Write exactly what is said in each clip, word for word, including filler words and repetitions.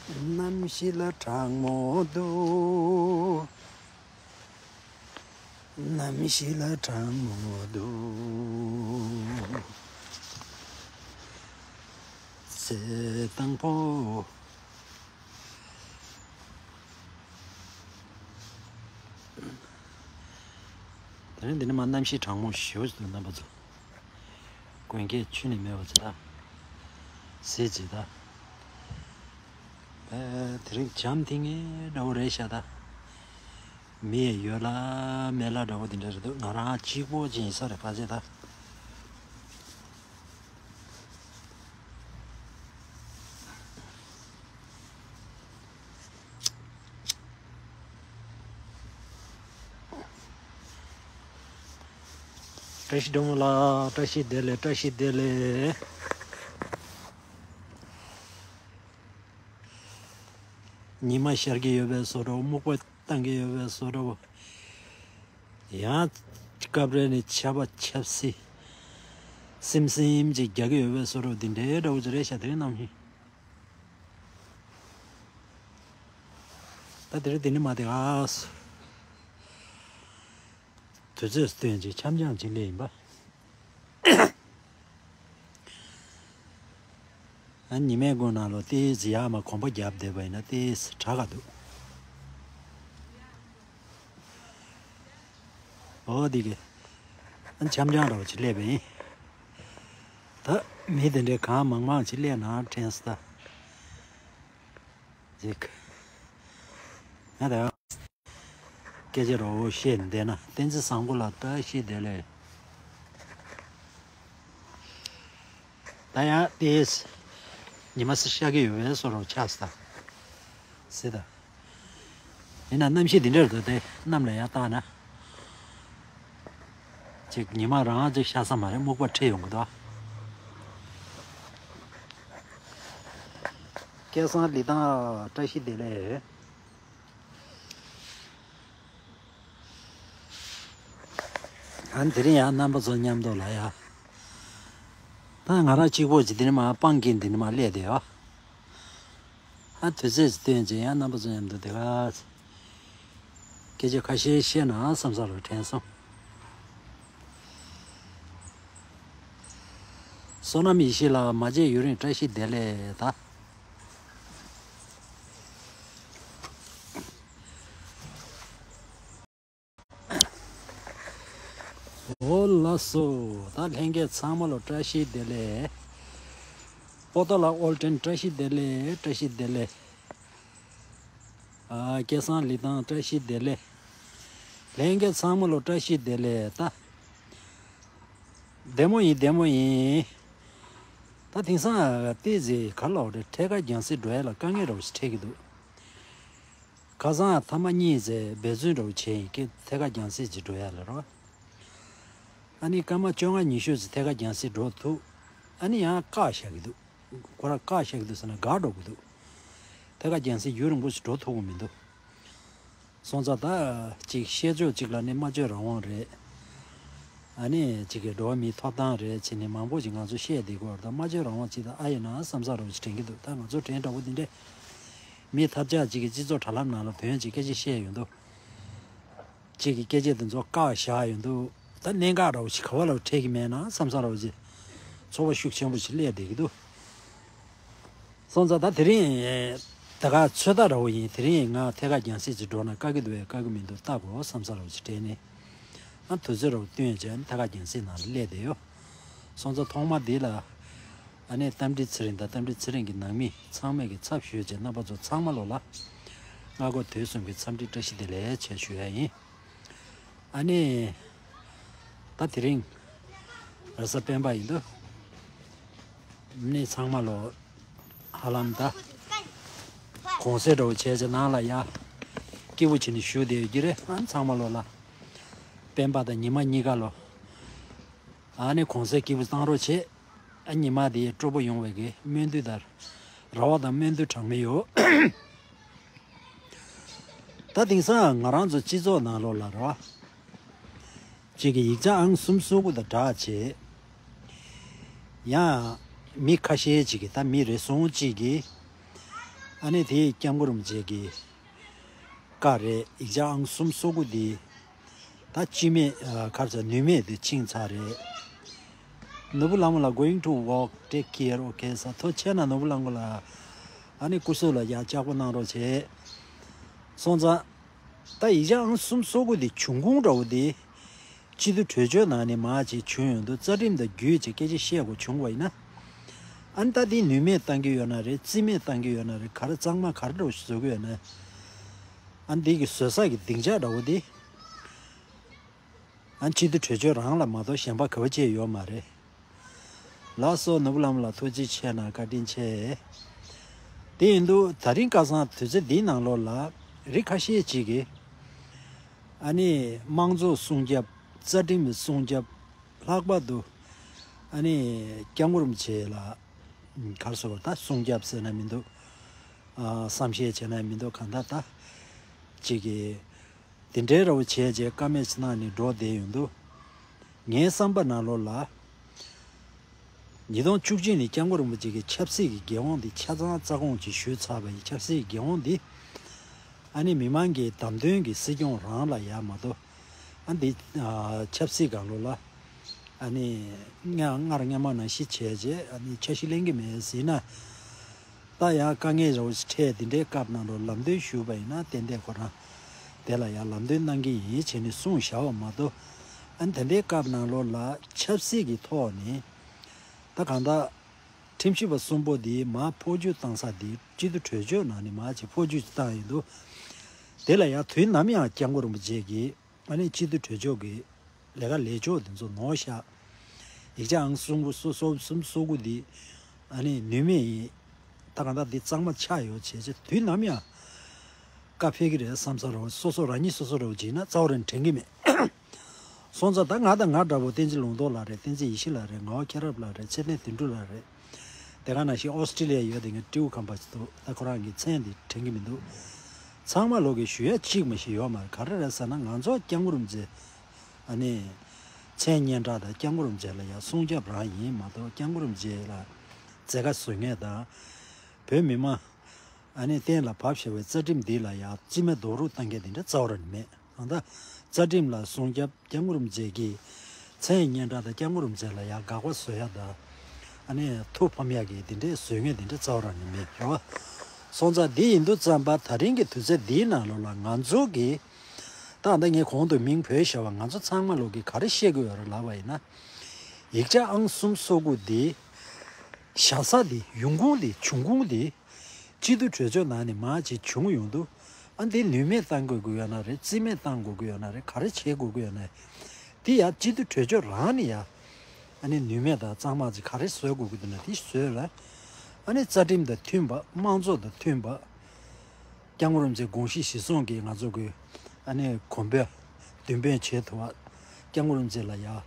གནམ་གཤིས་ལ་གྲང་མོ་འདུག་གནམ་གཤིས་ལ་གྲང་མོ་འདུག་ཚེ་དང་པོ། དེ་རིང་འདི་ནི་མ་གནམ་གཤིས་གྲང་མོ་ཞེ་པོ་ཞིག་འདུག་རྣམ་པ་ཚོ། དགུན་ཁའི་ཆུ་ནི་མེད་པ་ཅིག་ད། ཟས་ཅིག་ད། ཨེ། དེ་རིང་འཇམ་ཐིང་ངེ་འདྲ་བོ་རེད་ཤག་ད། མི་ཡོད་ལ་མེད་ལ་འདྲ་བོ་དེ་འདྲ་རེད་འདུག་ང་རང་གཅིག་པོ་ཅིག་ཡིན་ས་རེད་ཕལ་ཆེར་ད། བཀྲ་ཤིས་སྒྲོལ་མ་ལགས། བཀྲ་ཤིས་བདེ་ལེགས། བཀྲ་ཤིས་བདེ་ལེགས། ཉི་མ་ཤར་གྱི་ཡོད་པའི་བཟོ་འདྲ་བོ། སྨུག་པ་བཏང་གི་ཡོད་པའི་བཟོ་འདྲ་བོ། ཡང་སྐབས་རེ་ནི་ཆར་པ་ཆབ་སི་སིམ་སིམ་ཅིག་རྒྱག་གི་ཡོད་པའི་བཟོ་འདྲ་བོ། འདི་འདྲའི་འདྲ་བོ་ཅིག་རེད་ཤག་དེ་རིང་གནམ་གཤིས། ད་དེ་རིང་འདི་ནི་མ་དེ་ག་དུས་ཚོད་སྟོན་ཅིག་འཆམ་འཆམ་ཅིག་སླེབས་ཡིན་པ། ཨ། ཉི་མའི་སྒོ་ནང་ལོ་ཏིས་ཡར་མར་གོམ་པ་བརྒྱབ་བསྡད་པ་ཡིན་ན་ཏིས་དྲག་ག་འདུག་འོ་འདི་གི། ཨ། འཆམ་འཆམ་འདྲ་བོ་ཅིག་སླེབས་པ་ཡིན། ད་མི་དེ་འདྲའི་གང་མང་མང་ཅིག་སླེབས་ན་དྲན་སོང་ད། ཅིག་ང་ད། སྐད་ཆ་རོ་བོ་བཤད་བསྡད་ན། བསྟན་འཛིན་བཟང་པོ་ལགས་བཀྲ་ཤིས་བདེ་ལེགས། ད་ཡང་ཏིས་ཉི་མ་སི་ཤར་གྱི་ཡོད་པའི་བཟོ་འདྲ་ཆགས་སོང་ད། སི་ད། ཡིན་ན་གནམ་གཤིས་འདི་འདྲ་རེད་འདུག་དེ་གནམ་ལ་ཡར་བལྟས་ན། ཅིག་ཉི་མ་རང་ཅིག་ཤར་ས་མ་རེད། སྨུག་པ་འཁྲིགས་ཡོང་གི་འདུག་སྐལ་བཟང་ལི་ཐང་བཀྲ་ཤིས་བདེ་ལེགས། ཨ། དེ་རིང་ཡང་རྣམ་པ་ཚོ་མཉམ་དུ་ལ་ཡ། ད་ང་རང་གཅིག་པོ་ཅིག་འདི་ནི་མ་སྤང་གི་འདི་ནི་མ་སླེབས་བསྡད་ཡོད། ཨ། དུས་ཚོད་ཅིག་བཏོན་ཅིག་ཡང་རྣམ་པ་ཚོ་མཉམ་དུ་དེ་ག་སྐད་ཆ་ཁ་ཤས་བཤད་ན་བསམ་ས་རུ་དྲན་སོང་། བསོད་ནམས་ཡེ་ཤེས་ལགས། མ་མཇལ་ཡུན་རིང་། བཀྲ་ཤིས་བདེ་ལེགས་ད། འོ་ལགས་སོ། ད་ལྷན་རྒྱས་ཚང་མ་ལ་བཀྲ་ཤིས་བདེ་ལེགས། པོ་ཏོ་ལགས་ཨོལ་ཏྲེན་བཀྲ་ཤིས་བདེ་ལེགས། བཀྲ་ཤིས་བདེ་ལེགས། ཨ། སྐལ་བཟང་ལི་ཐང་བཀྲ་ཤིས་བདེ་ལེགས། ལྷན་རྒྱས་ཚང་མ་ལ་བཀྲ་ཤིས་བདེ་ལེགས་ད། བདེ་མོ་ཡིན། བདེ་མོ་ཡིན། ད་དེང་སང་ཏིས་ག་ལབ་རེད། ཐད་ཀར་རྒྱང་སྲིང་འགྲོ་ཡ་ལ་དཀའ་ངལ་འདྲ་བོ་ཞིག་འཕྲད་ཀྱི་འདུག་ཁ་སང་ཐ་མ་གཉིས་ཙམ་འབད་བརྩོན་འདྲ་བོ་བྱས་ཡིན་ཀྱི་ཐད་ཀར་རྒྱང་སྲིང་ཅིག་འགྲོ་ཡ་ལ་རོ། ཨ་ནི་སྐར་མ་བཅོ་ལྔ་ཉི་ཤུ་ཙམ་ཐད་ཀར་རྒྱང་སྲིང་འགྲོ་ཐུབ། ཨ་ནི་ཡང་བཀག་བཞག་གི་འདུག་ཁོ་རང་བཀག་བཞག་གི་འདུག་ཟེར་ན་འགག་འགྲོ་གི་འདུག་ཐད་ཀར་རྒྱང་སྲིང་རྒྱུན་རིང་པོ་ཞིག་འགྲོ་ཐུབ་ཀྱི་མི་འདུག་སོང་ཙང་ད་ཅིག་བཤད་ཕྱོགས་གཅིག་ལ་ནི་སྨྲ་བརྗོད་རང་དབང་རེད། ཨ་ནི་གཅིག་གི་འགྲོ་བ་མིའི་ཐོབ་ཐང་རེད་ཅེས་ནི་མང་པོ་ཞིག་ང་ཚོ་བཤད་བསྡད་ཀྱི་ཡོད་རེད། ད་སྨྲ་བརྗོད་རང་དབང་ཅིག་ད་ཨ་ཡིན་ན་བསམ་ས་རུ་ཅིག་དྲན་གྱི་འདུག་ད་ང་ཚོ་དྲན་འདྲ་བོ་འདི་འདྲས་མི་ཐབས་ཆག་ཅིག་གིས་སྤྱི་ཚོགས་དྲ་ལམ་ནང་ལ་དོན་ཅིག་སྐད་ཆ་བཤད་ཡོང་དུས། གཅིག་གི་སྐད་ཆ་དེ་ཚོ་བཀག་བཞག་ཡོང་དུས། ད་གནད་འགག་འདྲ་བོ་ཞིག་ག་བ་ལ་འཕྲད་ཀྱི་མེད་ན་བསམ་ས་རུ་ཅིག་ཚོར་བ་ཤུགས་ཆེན་པོ་ཞིག་སླེབས་བསྡད་ཀྱི་འདུག་སོང་ཙང་ད་དེ་རིང་ ད་ག་ཚོད་ལྟ་ར་བོ་ཡིན། དེ་རིང་ང་ཐད་ཀར་རྒྱང་སྲིང་ཅིག་འགྲོ་ན་དཀའ་གི་འདུག་བས། དཀའ་གི་མི་འདུག་ལྟ་དགོས་བསམ་ས་ར་བོ་ཅིག་དྲན་ནས། ཨ་དུས་ཚོད་ར་བོ་བསྟུན་བྱས་ནས་ཐད་ཀར་རྒྱང་སྲིང་ནང་ལ་སླེབས་བསྡད་ཡོད། སོང་ཙང་ཐོག་མ་འདི་ལ་ཨ་ནི་རྟ་མགྲིན་ཚེ་རིང་དང་རྟ་མགྲིན་ཚེ་རིང་གི་ནང་མི་ཚང་མས་ཀྱི་ཚབ་ཞུས་བྱས་རྣམ་པ་ཚོ་ཚང་མ་ལོ་ལ་སྔ་དགོང་དུས་གསུམ་གྱི་འཚམས་འདྲི་བཀྲ་ཤིས་བདེ་ལེགས་བྱས་ཞུ་ཡ་ཡིན། ཨ་ནི། ད་དེ་རིང་རེས་གཟའ་སྤེན་པ་ཡིན་འདུག་ནི་ཚང་མ་ལོ་ཧ་ལམ་ད་གུང་སེང་འདྲ་བོ་བྱས་བྱས་ནང་ལ་ཡ་སྐྱིད་པོ་བྱས་ནས་བཞུགས་བསྡད་ཡོད་ཀྱི་རེད། ཨ་ཚང་མ་ལོ་ལ་སྤེན་པ་དང་ཉི་མ་གཉིས་ཀ་ལོ་ཨ་ནི་གུང་སེང་སྐྱིད་པོ་བཏང་རོགས་བྱེད། ཨ་ཉི་མ་དེ་སྤྲོ་པོ་ཡོང་བའི་གི་སྨོན་འདུན་དང་རེ་བ་དང་སྨོན་འདུན་གྲངས་མེད་ཡོད། ད་དེང་སང་ང་རང་ཚོ་སྤྱི་ཚོགས་ནང་ལོགས་ལ་ར་ཅིག་གི་ཡིག་ཆ་ཨང་གསུམ་སོ་དགུ་དང་སྦྲགས་བྱས། ཡང་མི་ཁ་ཤས་ཅིག་གིས་ད་མི་རེ་ཟུང་ཅིག་གིས་ཨ་ནི་དེ་སྐྱབས་མགོན་རིན་པོ་ཆེ་གི་བཀའ་རེད། ཡིག་ཆ་ཨང་གསུམ་སོ་དགུ་དེ་ད་སྤྱི་མེད་ཨ་ག་རེ་ཟེར་ནུས་མེད་དུ་ཕྱིན་ཚར་རེད། ནོར་བུ་ལྷ་མོ་ལགས་going to work, take care, okay ཟེར། ཐུགས་རྗེ་ཆེ་གནང་ནོར་བུ་ལྷ་མོ་ལགས། ཨ་ནི་སྐུ་གཟུགས་ལ་ཡང་ལྕགས་པོ་གནང་རོགས་བྱེད། སོང་ཙང་། ད་ཡིག་ཆ་ཨང་གསུམ་སོ་དགུ་དེ་བྱུང་ཁུངས་འདྲ་བོ་དེ། སྤྱི་འཐུས་གྲོས་ཆོད་ནང་ནས་མར་ཅིག་བྱུང་ཡོང་དུས་རྩ་ཁྲིམས་དང་བརྒྱུད་ཅིག་སྐད་ཆ་བཤད་དགོས་བྱུང་བ་ཡིན་ན། ཨ་ནི་ད་དེ་ནུས་མེད་བཏང་གི་ཡོད་ན་རེད། རྩིས་མེད་བཏང་གི་ཡོད་ན་རེད། ག་རེ་གཙང་མ་ག་རེ་འདྲ་བོ་ཞིག་བཟོ་གི་ཡོད་ན། ཨ་ནི་དེ་གི་བཟོ་ས་གི་སྡིངས་ཆ་འདྲ་བོ་དེ། ཨ་ནི་སྤྱི་འཐུས་གྲོས་ཆོད་རང་ལ་མ་གཏོགས་གཞན་པ་ག་བ་ཅིག་ཡོད་མ་རེད། ལགས་སོ། ནོར་བུ་ལྷ་མོ་ལགས་ཐུགས་རྗེ་ཆེ་གནང་། བཀའ་དྲིན་ཆེ། དེ་ཡིན་དུས་ད་རིང་ཁ་སང་དུས་ཚོད་འདིའི་ནང་ལོགས་ལ་རིགས་ཁ་ཤས་ཅིག་གིས་ཨ་ནི་དམངས་གཙོ་སྲུང་སྐྱོབ། རྩ་ཁྲིམས་སྲུང་སྐྱོབ། ལྷག་པར་དུ་ཨ་ནི་སྐྱབས་མགོན་རིན་པོ་ཆེ་ལ་ག་རེ་ཟེར་དགོས་རེད། ད་སྲུང་སྐྱོབ་ཟེར་ན་མི་འདུག་ཨ་བསམ་ཤེས་བྱས་ན་མི་འདུག་གང་ལྟར་ད་ཅིག་གིས། དེ་འདྲའི་ར་བོ་བྱས་རྗེས་བཀའ་མོལ་ཅིག་གནང་ནས་འགྲོ་བསྡད་ཡོང་དུས། ངའི་བསམ་པ་ནང་ལོགས་ལ། ཉིས་སྟོང་བཅུ་གཅིག་ནས་སྐྱབས་མགོན་རིན་པོ་ཆེ་གིས་ཆབ་སྲིད་ཀྱི་འགན་དབང་འདི་ཆ་ཚང་རྩ་དགོངས་ཀྱིས་ཞུས་ཚར་བ་ཡིན། ཆབ་སྲིད་ཀྱི་འགན་དབང་འདི། ཨ་ནི་མི་མང་གི་བདམས་ཐོན་གྱི་སྲིད་སྐྱོང་རང་ལ་ཡ་མ་གཏོགས། ཨ་འདི་ཨ་ཆབ་སྲིད་སྒང་ལོགས་ལ། ཨ་ནི་སྔར་སྔར་སྔ་མ་ནང་བཞིན་བྱས་རྗེས་ཨ་ནི་འཆར་གཞི་ལེན་གྱི་མེད་ཟེར་ན། ད་ཡང་དཀའ་ངལ་ར་བོ་ཞིག་འཕྲད་དེ་འདྲའི་སྐབས་ནང་ལོགས་ལམ་སྟོན་ཞུས་པ་ཡིན་ན་ཏན་ཏན་ཁོ་རང་དེ་ལ་ཡང་ལམ་སྟོན་གནང་གི་ཡིན་བྱས་ནས་གསུངས་བཞག་པ་མ་གཏོགས། ཨ་ནི་དེ་འདྲའི་སྐབས་ནང་ལོགས་ལ་ཆབ་སྲིད་ཀྱི་ཐོག་ནས་ད་གང་ལྟར་ཁྲིམས་ཞིབ་པ་གསུམ་པོ་འདི་མར་འཕོ་འགྱུར་བཏང་ས་འདི་སྤྱི་འཐུས་གྲོས་ཆོད་ནང་ནས་མར་ཅིག་འཕོ་འགྱུར་ཅིག་བཏང་ཡོད་འདུག་དེ་ལ་ཡང་དུས་ནམ་ཡང་སྐྱབས་མགོན་རིན་པོ་ཆེ་གིས། ཨ་ནི་སྤྱི་འཐུས་གྲོས་ཆོད་ཀྱི་ལས་ཀ་ལས་ཕྱོགས་དེ་ཚོ་ནོར་བཞག་ཡིག་ཆ་ཨང་གསུམ་དགུ་སོ་སོ་གསུམ་སོ་དགུ་འདི་ཨ་ནི་ནུས་མེད་ཡིན། ད་གང་ལྟར་འདི་གཙང་མ་ཆགས་ཡོད་བྱས་རྗེས་དུས་ནམ་ཡང་བཀའ་ཕེབས་ཀྱི་རེད་བསམ་ས་རེད། སོ་སོ་རང་ཉིད་སོ་སོ་རེད་བྱས་ན་རྩ་བ་རང་དྲན་གྱི་མེད། སོང་ཙང་ད་ང་དང་ང་འདྲ་པོ་བསྟན་འཛིན་ལུང་རྟོགས་ལགས་རེད། བསྟན་འཛིན་ཡེ་ཤེས་ལགས་རེད། ངག་དབང་མཁྱེན་རབ་ལགས་རེད། ཚེ་བརྟན་དོན་གྲུབ་ལགས་རེད། དེ་ག་ནང་བཞིན་ཨོ་སི་ཀྲི་ལི་ཡ་ཡོད་དེ་ངས་སྤྲེའུ་ཁམས་པ་ཞིག་འདུག་ད་ཁོ་རང་གི་མཚན་དེ་དྲན་གྱི་མི་འདུག་ཚང་མ་ལོག་གིས་ཞུ་ཡ་གཅིག་མ་ཞིག་ཡོད་མ་རེད། ག་རེ་རེད་ཟེར་ན་ང་ཚོ་སྐྱབས་མགོན་རིན་པོ་ཆེ་ཨ་ནི་མཚན་སྙན་གྲགས་དང་སྐྱབས་མགོན་རིན་པོ་ཆེ་ལ་ཡ་སྲུང་སྐྱོབ་རང་ཡིན་མ་གཏོགས་སྐྱབས་མགོན་རིན་པོ་ཆེ་ལ་མཛད་དཀའ་བཟོ་མཁན་དང་བོད་མི་མང་ཨ་ནི་གཏན་ལ་ཕབ་བཞག་པའི་རྩ་ཁྲིམས་འདི་ལ་ཡ་རྩིས་མེད་རྡོག་རོལ་བཏང་མཁན་དེ་འདྲ་རྩ་བ་རང་མེད། གང་ལྟར་རྩ་ཁྲིམས་ལ་སྲུང་སྐྱོབ། སྐྱབས་མགོན་རིན་པོ་ཆེ་གི་མཚན་སྙན་གྲགས་དང་སྐྱབས་མགོན་རིན་པོ་ཆེ་ལ་ཡང་དགག་པ་བཟོ་ཡ་དང་། ཨ་ནི་ཐུགས་ཕམ་ཡ་གི་དེ་འདྲའི་བཟོ་ངེས་དེ་འདྲ་རྩ་བ་རང་ནས་མེད་རེད་བ། སོང་ཙང་འདི་ཡིན་དུས་ཙམ་པ་ད་རིང་གི་དུས་ཚོད་འདིའི་ནང་ལོགས་ལ་ང་ཚོ་གི་ད་ལྟ་ངས་གོང་དུ་མིང་བོས་བཞག་པ་ང་ཚོ་ཚང་མ་ལོག་གི་ག་རེ་བཤད་དགོས་ཡོད་རེད་ལབ་པ་ཡིན་ན། ཡིག་ཆ་ཨང་གསུམ་སོ་དགུ་འདི་བཞག་ས་འདི་ཡོང་ཁུངས་འདི་བྱུང་ཁུངས་འདི། སྤྱི་འཐུས་གྲོས་ཆོད་ནང་ནས་མར་ཅིག་བྱུང་ཡོང་དུས། ཨ་འདི་ནུས་མེད་བཏང་དགོས་ཀྱི་ཡོད་ན་རེད། རྩིས་མེད་བཏང་དགོས་ཀྱི་ཡོད་ན་རེད། ག་རེ་བྱེད་དགོས་ཀྱི་ཡོད་ན་རེད། འདི་ཡང་སྤྱི་འཐུས་གྲོས་ཆོད་རང་ནས་ཡང་ཨ་ནི་ནུས་མེད་དང་གཙང་མ་ཅིག་ག་རེ་བཟོ་དགོས་ཀྱི་འདུག་ན་དེ་བཟོས་ལ། ཨ་ནི་རྩ་ཁྲིམས་དང་མཐུན་པ། དམངས་གཙོ་དང་མཐུན་པ། སྐྱབས་མགོན་རིན་པོ་ཆེའི་དགོངས་གཞི་གཞིར་བཟུང་གིས་ང་ཚོ་གི་ཨ་ནི་གོང་འཕེལ་མདུན་སྤོས་བྱེད་ཐུབ་པ། སྐྱབས་མགོན་རིན་པོ་ཆེ་ལ་ཡ་ཨ་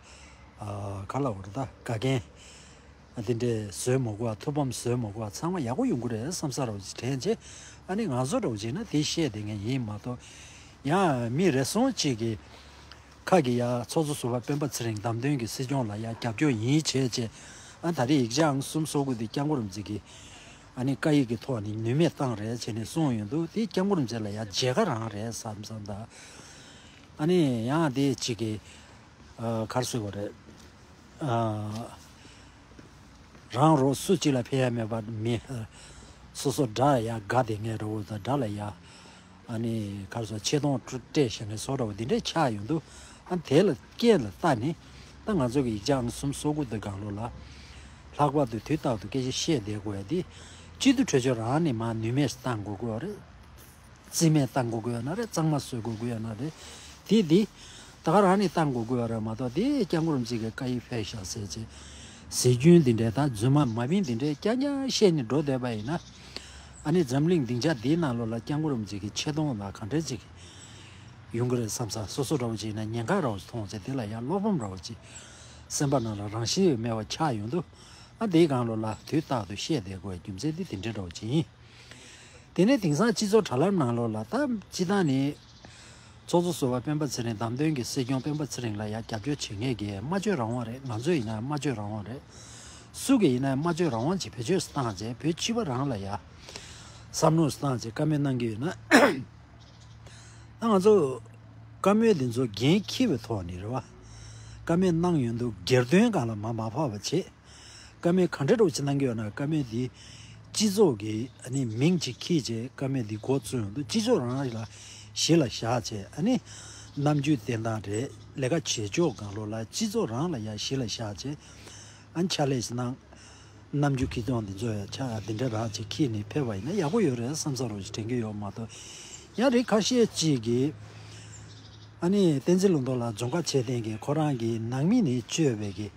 ག་ལབ་དགོས་རེད། ད་འགལ་རྐྱེན་དེ་འདྲས་བཟོས་མ་དགོས་པ། ཐུགས་ཕམ་བཟོས་མ་དགོས་པ། ཚང་མ་ཡག་པོ་ཡོང་གི་རེད་བསམ་ས་ར་བ་ཅིག་དྲན་རྗེས། ཨ་ནི་ང་ཚོ་ར་བ་ཅིག་ན་དེ་བཤད་བསྡད་མཁན་ཡིན་མ་གཏོགས། ཡང་མི་རེ་ཟུང་ཅིག་གིས་ཁ་གི་ཡ་ཚོགས་གཙོ་ཟུར་པ་སྤེན་པ་ཚེ་རིང་བདམས་ཐོན་གྱི་སྲིད་སྐྱོང་ལ་ཡ་རྒྱབ་སྐྱོར་ཡིན་བྱས་བྱས། ཨ་ད་རེས་ཡིག་ཆ་ཨང་གསུམ་སོ་དགུ་དེ་སྐྱབས་མགོན་རིན་པོ་ཆེ་གིས་ཨ་ནི་བཀའ་ཡིག་གི་ཐོག་ནས་ནུས་མེད་བཏང་རེད་བྱས་ནས་གསུངས་ཡོང་དུས། དེ་སྐྱབས་མགོན་རིན་པོ་ཆེ་ལ་ཡ་མཇལ་ཁ་རང་རེད་བསམ་བསམ་ད། ཨ་ནི་ཡང་དེ་གཅིག་གིས་ཨ་ག་རེ་ཟེར་དགོས་རེད། ཨ་རང་རོགས་སུ་གཅིག་ལ་ཕན་ཡ་མེད་པ་མི་ སོ་སོ་དགྲ་ཡ་དགའ་དེ་ངས་ར་བོ་དང་དགྲ་ལ་ཡ། ཨ་ནི་གར་སོ་ཆེ་མཐོང་སྤྲད་བཞག་ངས་སོ་ར་བོ་འདི་འདྲས་ཆགས་ཡོང་དུས། ཨ་དེ་ལ་རྐྱེན་ལ་ལྟ་ནི། ད་ང་ཚོ་གི་ཡིག་ཆ་ཨང་གསུམ་སོ་དགུ་དེ་སྒང་ལོ་ལ། ལྷག་པར་དུ་དུས་རྟག་ཏུ་སྐད་ཆ་བཤད་བསྡད་དགོས་ཡ་དེ། སྤྱི་འཐུས་གྲོས་ཆོད་རང་ནས་མར་ནུས་མེད་བཏང་དགོས་དགོས་རེད། རྩིས་མེད་བཏང་དགོས་དགོས་ཡོད་ན་རེད། གཙང་མ་བཟོ་དགོས་དགོས་ཡོད་ན་རེད། དེ་དེ་ད་ག་རང་ནས་བཏང་དགོས་དགོས་ཡོད་རེད་མ་གཏོགས། དེ་སྐྱབས་མགོན་རིན་པོ་ཆེ་གི་བཀའ་ཡིག་ཕེབས་ཤག་ཟེར་བྱས། ཟས་རྒྱུན་འདི་འདྲའི་ད་རྫུན་མ་མ་བིན་འདི་འདྲའི་རྐྱང་རྐྱང་བཤད་ནས་འགྲོ་བསྡད་པ་ཡིན་ན། ཨ་ནི་འཛམ་གླིང་སྡིངས་ཆ་འདིའི་ནང་ལོགས་ལ་སྐྱབས་མགོན་རིན་པོ་ཆེ་གི་ཆེ་མཐོང་དང་གང་འདྲ་ཅིག་ཡོང་གི་རེད་བསམ་ས། སོ་སོ་འདྲ་བོ་ཅིག་ཡིན་ན་ཉེན་ཁ་འདྲ་བོ་ཅིག་མཐོང་ཚེ། དེ་ལ་ཡང་བློ་ཕམ་འདྲ་བོ་ཅིག་སེམས་པ་ནང་ལ་རང་ཤེད་མེད་པ་ཆགས་ཡོང་དུས། ཨ་དེའི་སྒང་ལོགས་ལ་དུས་རྟག་ཏུ་བཤད་བསྡད་དགོས་པའི་རྒྱུ་མཚན་དེ་དེ་འདྲའི་འདྲ་བོ་ཅིག་ཡིན། དེ་ནས་དེང་སང་སྤྱི་ཚོགས་དྲ་ལམ་ནང་ལོགས་ལ་ད་སྤྱི་བཏང་ནས་ཚོགས་གཙོ་ཟུར་པ་སྤེན་པ་ཚེ་རིང་། བདམས་ཐོན་གྱི་སྲིད་སྐྱོང་སྤེན་པ་ཚེ་རིང་ལ་ཡ་རྒྱབ་སྐྱོར་བྱེད་མཁན་གྱི་སྨྲ་བརྗོད་རང་དབང་རེད། ང་ཚོ་ཡིན་ན་སྨྲ་བརྗོད་རང་དབང་རེད། སུ་གིས་ཡིན་ན་སྨྲ་བརྗོད་རང་དབང་ཅིག་བེད་སྤྱོད་བཏང་བྱས་བོད་སྤྱི་པ་རང་ལ་ཡ་བསམ་བློ་བཏང་བྱས་བཀའ་མོལ་གནང་གི་ཡོད་ན། ད་ང་ཚོ་བཀའ་མོལ་འདི་ཚོ་འགན་འཁྱེར་བའི་ཐོག་ནས་རེད་བ། བཀའ་མོལ་གནང་ཡོང་དུས་སྒེར་དོན་སྒང་ལ་མར་མ་ཕབ་པ་བྱེད། བཀའ་མོལ་ག་འདྲ་འདྲ་བོ་ཅིག་གནང་གི་ཡོད་ན། བཀའ་མོལ་འདི་སྤྱི་ཚོགས་ཀྱི་ཨ་ནི་མིང་ཅིག་འཁྱེར་བྱས་བཀའ་མོལ་འདི་འགོ་བཙུགས་ཡོང་དུས། སྤྱི་ཚོགས་རང་ལ་གཞི་ལ་བཞག་བྱས། ཨ་ནི་རྣམ་འགྱུར་བསྟན་སྟངས་རེད། ལས་ཀ་བྱེད་ཕྱོགས་སྒང་ལོགས་ལ་སྤྱི་ཚོགས་རང་ལ་ཡ་གཞི་ལ་བཞག་བྱས། ཨ་ནི་ཕྱག་ལས་ཤིག་གནང་། རྣམ་འགྱུར་འཁྱེར་སྟངས་འདི་ཚོ་ཡ་ཆ་འདི་འདྲ་རང་ཅིག་འཁྱེར་ནས་ཕེབས་པ་ཡིན་ན་ཡག་པོ་ཡོད་རེད་བསམ་ས་རོ་ཞིག་དྲན་གྱི་ཡོད་མ་གཏོགས། ཡང་རིགས་ཁ་ཤས་ཅིག་གིས་ཨ་ནི་བསྟན་འཛིན་ལྷུན་གྲུབ་ལགས་རྫོང་ཁ་ཆེ་ལྡན་གྱི་ཁོ་རང་གི་ནང་མི་ནས་བཅོས་པའི་གི་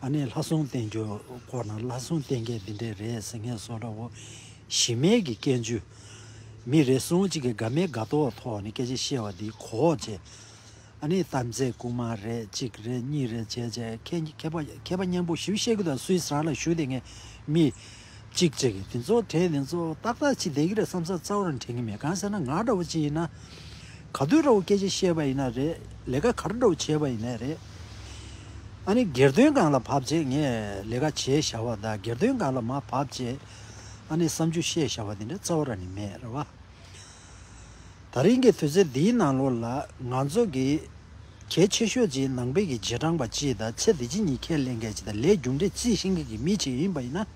ཨ་ནི་ལྷ་སྲུང་བསྟེན་རྒྱུ་སྐོར་ན་ལྷ་སྲུང་བསྟེན་མཁན་འདི་འདྲས་རེད་ཟེར་མཁན་བཟོ་འདྲ་བོ། གཞི་མེད་ཀྱི་སྐད་འཇུ། མི་རེ་ཟུང་གཅིག་གི་དགའ་མེད་དགའ་མདོག་ཐོག་ནས་སྐད་ཆ་བཤད་པ་འདི་གོ་བྱས། ཨ་ནི་གཏམ་ཚེ་རྐུན་མ་རེད། གཅིག་རེད། གཉིས་རེད་བྱས་བྱས་མཁས་མཁས་པ་མཁས་པ་སྙན་པོ་ཞིག་བཤད་གི་འདུག་སུད་སི་རང་ལ་བཞུགས་བསྡད་མཁན་མི་གཅིག་བྱས་གི་དེ་ཚོ་དྲན། དེ་ཚོ་ཏག་ཏག་ཅིག་བསྡད་ཀྱི་རེད་བསམ་ས་རྩ་བ་རང་དྲན་གྱི་མེད། གང་ཟེར་ན་ང་འདྲ་བོ་ཅིག་ཡིན་ན། ག་དུས་འདྲ་བོ་སྐད་ཆ་བཤད་པ་ཡིན་ན་རེད། ལས་ཀ་ག་རེ་འདྲ་བོ་བྱས་པ་ཡིན་ན་རེད། ཨ་ནི་སྒེར་དོན་སྒང་ལ་བབས་བྱས་ངས་ལས་ཀ་བྱས་བཞག་པ་དང་། སྒེར་དོན་སྒང་ལ་མར་བབས་བྱས་ཨ་ནི་བསམ་ཚུལ་བཤད་བཞག་པ་དེ་འདྲ་རྩ་བ་རང་ནས་མེད་རེད་བ། ད་རིང་གི་དུས་ཚོད་འདིའི་ནང་ལོགས་ལ་ང་ཚོ་གི་གལ་ཆེ་ཤོས་ཅིག་ནང་པའི་གི་རྗེས་འབྲང་པ་ཅིག་དང་། ཚེ་འདི་ཕྱི་གཉིས་ཁས་ལེན་མཁན་ཅིག་དང་། ལས་རྒྱུ་འབྲས་རྩིས་ཤེས་མཁན་གྱི་མི་ཅིག་ཡིན་པ་ཡིན་ན།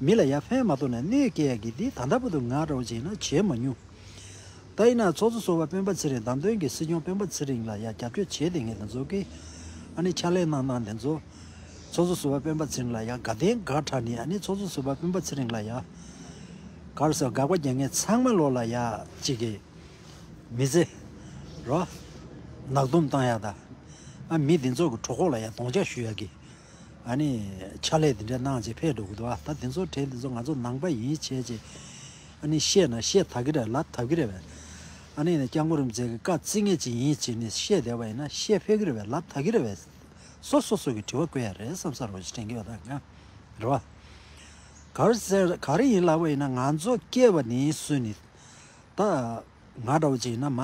མི་ལ་ཡ་ཕན་མ་ཐོགས་ན་གནོད་སྐྱེལ་ཡ་གི་འདི་ད་ལྟ་བར་དུ་ང་འདྲ་བོ་ཅིག་ཡིན་ན་བྱས་མ་མྱོང་། ད་ཡིན་ན་ཚོགས་གཙོ་ཟུར་པ་སྤེན་པ་ཚེ་རིང་། བདམས་ཐོན་གྱི་སྲིད་སྐྱོང་སྤེན་པ་ཚེ་རིང་ལ་ཡ་རྒྱབ་སྐྱོར་བྱས་བསྡད་མཁན་དེ་ཚོ་གིས་ཨ་ནི་ཕྱག་ལས་གནང་གནང་དེ་ཚོ། ཚོགས་གཙོ་ཟུར་པ་སྤེན་པ་ཚེ་རིང་ལ་ཡ་དགའ་ལྡན་དགའ་དྲགས་ནས། ཨ་ནི་ཚོགས་གཙོ་ཟུར་པ་སྤེན་པ་ཚེ་རིང་ལ་ཡ་ག་རེ་ཟེར། དགག་པ་རྒྱག་མཁན་ཚང་མ་ལོག་ལ་ཡ་གཅིག་གི་མི་ཚེ་རོ་ནག་འདུམ་བཏང་ཡ་དང་། ཨ་མི་དེ་ཚོ་གི་གྲོད་ཁོག་ལ་ཡ་རྡོག་རྒྱག་གཞུ་ཡ་གི་ཨ་ནི་ཕྱག་ལས་དེ་འདྲ་གནང་བྱས་ཕེབས་འགྲོ་གི་འདུག་ཨ། ད་དེ་ཚོ་དྲན། དེ་ཚོ་ང་ཚོ་ནང་པ་ཡིན་བྱས་བྱས་ཨ་ནི་བཤད་ན་བཤད་ད་གི་རེད། ལབ་ད་གི་རེད་པས། ཨ་ནི་ནི་སྐྱབས་མགོན་རིན་པོ་ཆེ་གི་བཀའ་བརྩི་མཁན་ཅིག་ཡིན་བྱས་ནས་བཤད་བསྡད་པ་ཡིན་ན་བཤད་ཕོད་ཀྱི་རེད་པས། ལབ་ད་གི་རེད་པས། སོ་སོ་སོ་གི་དྲི་བ་བཀོད་ཡ་རེད་བསམ་ས་རོ་ཞིག་དྲན་གྱི་ཡོད་ད་ང་། རེད་པ། ག་རེ་ཟེར། ག་རེ་ཡིན་ལབ་པ་ཡིན་ན་ང་ཚོ་སྐྱེས་པ་ནས་བཟུང་ནས་ད། ང་འདྲ་བོ་ཅིག་ཡིན་ན་མ་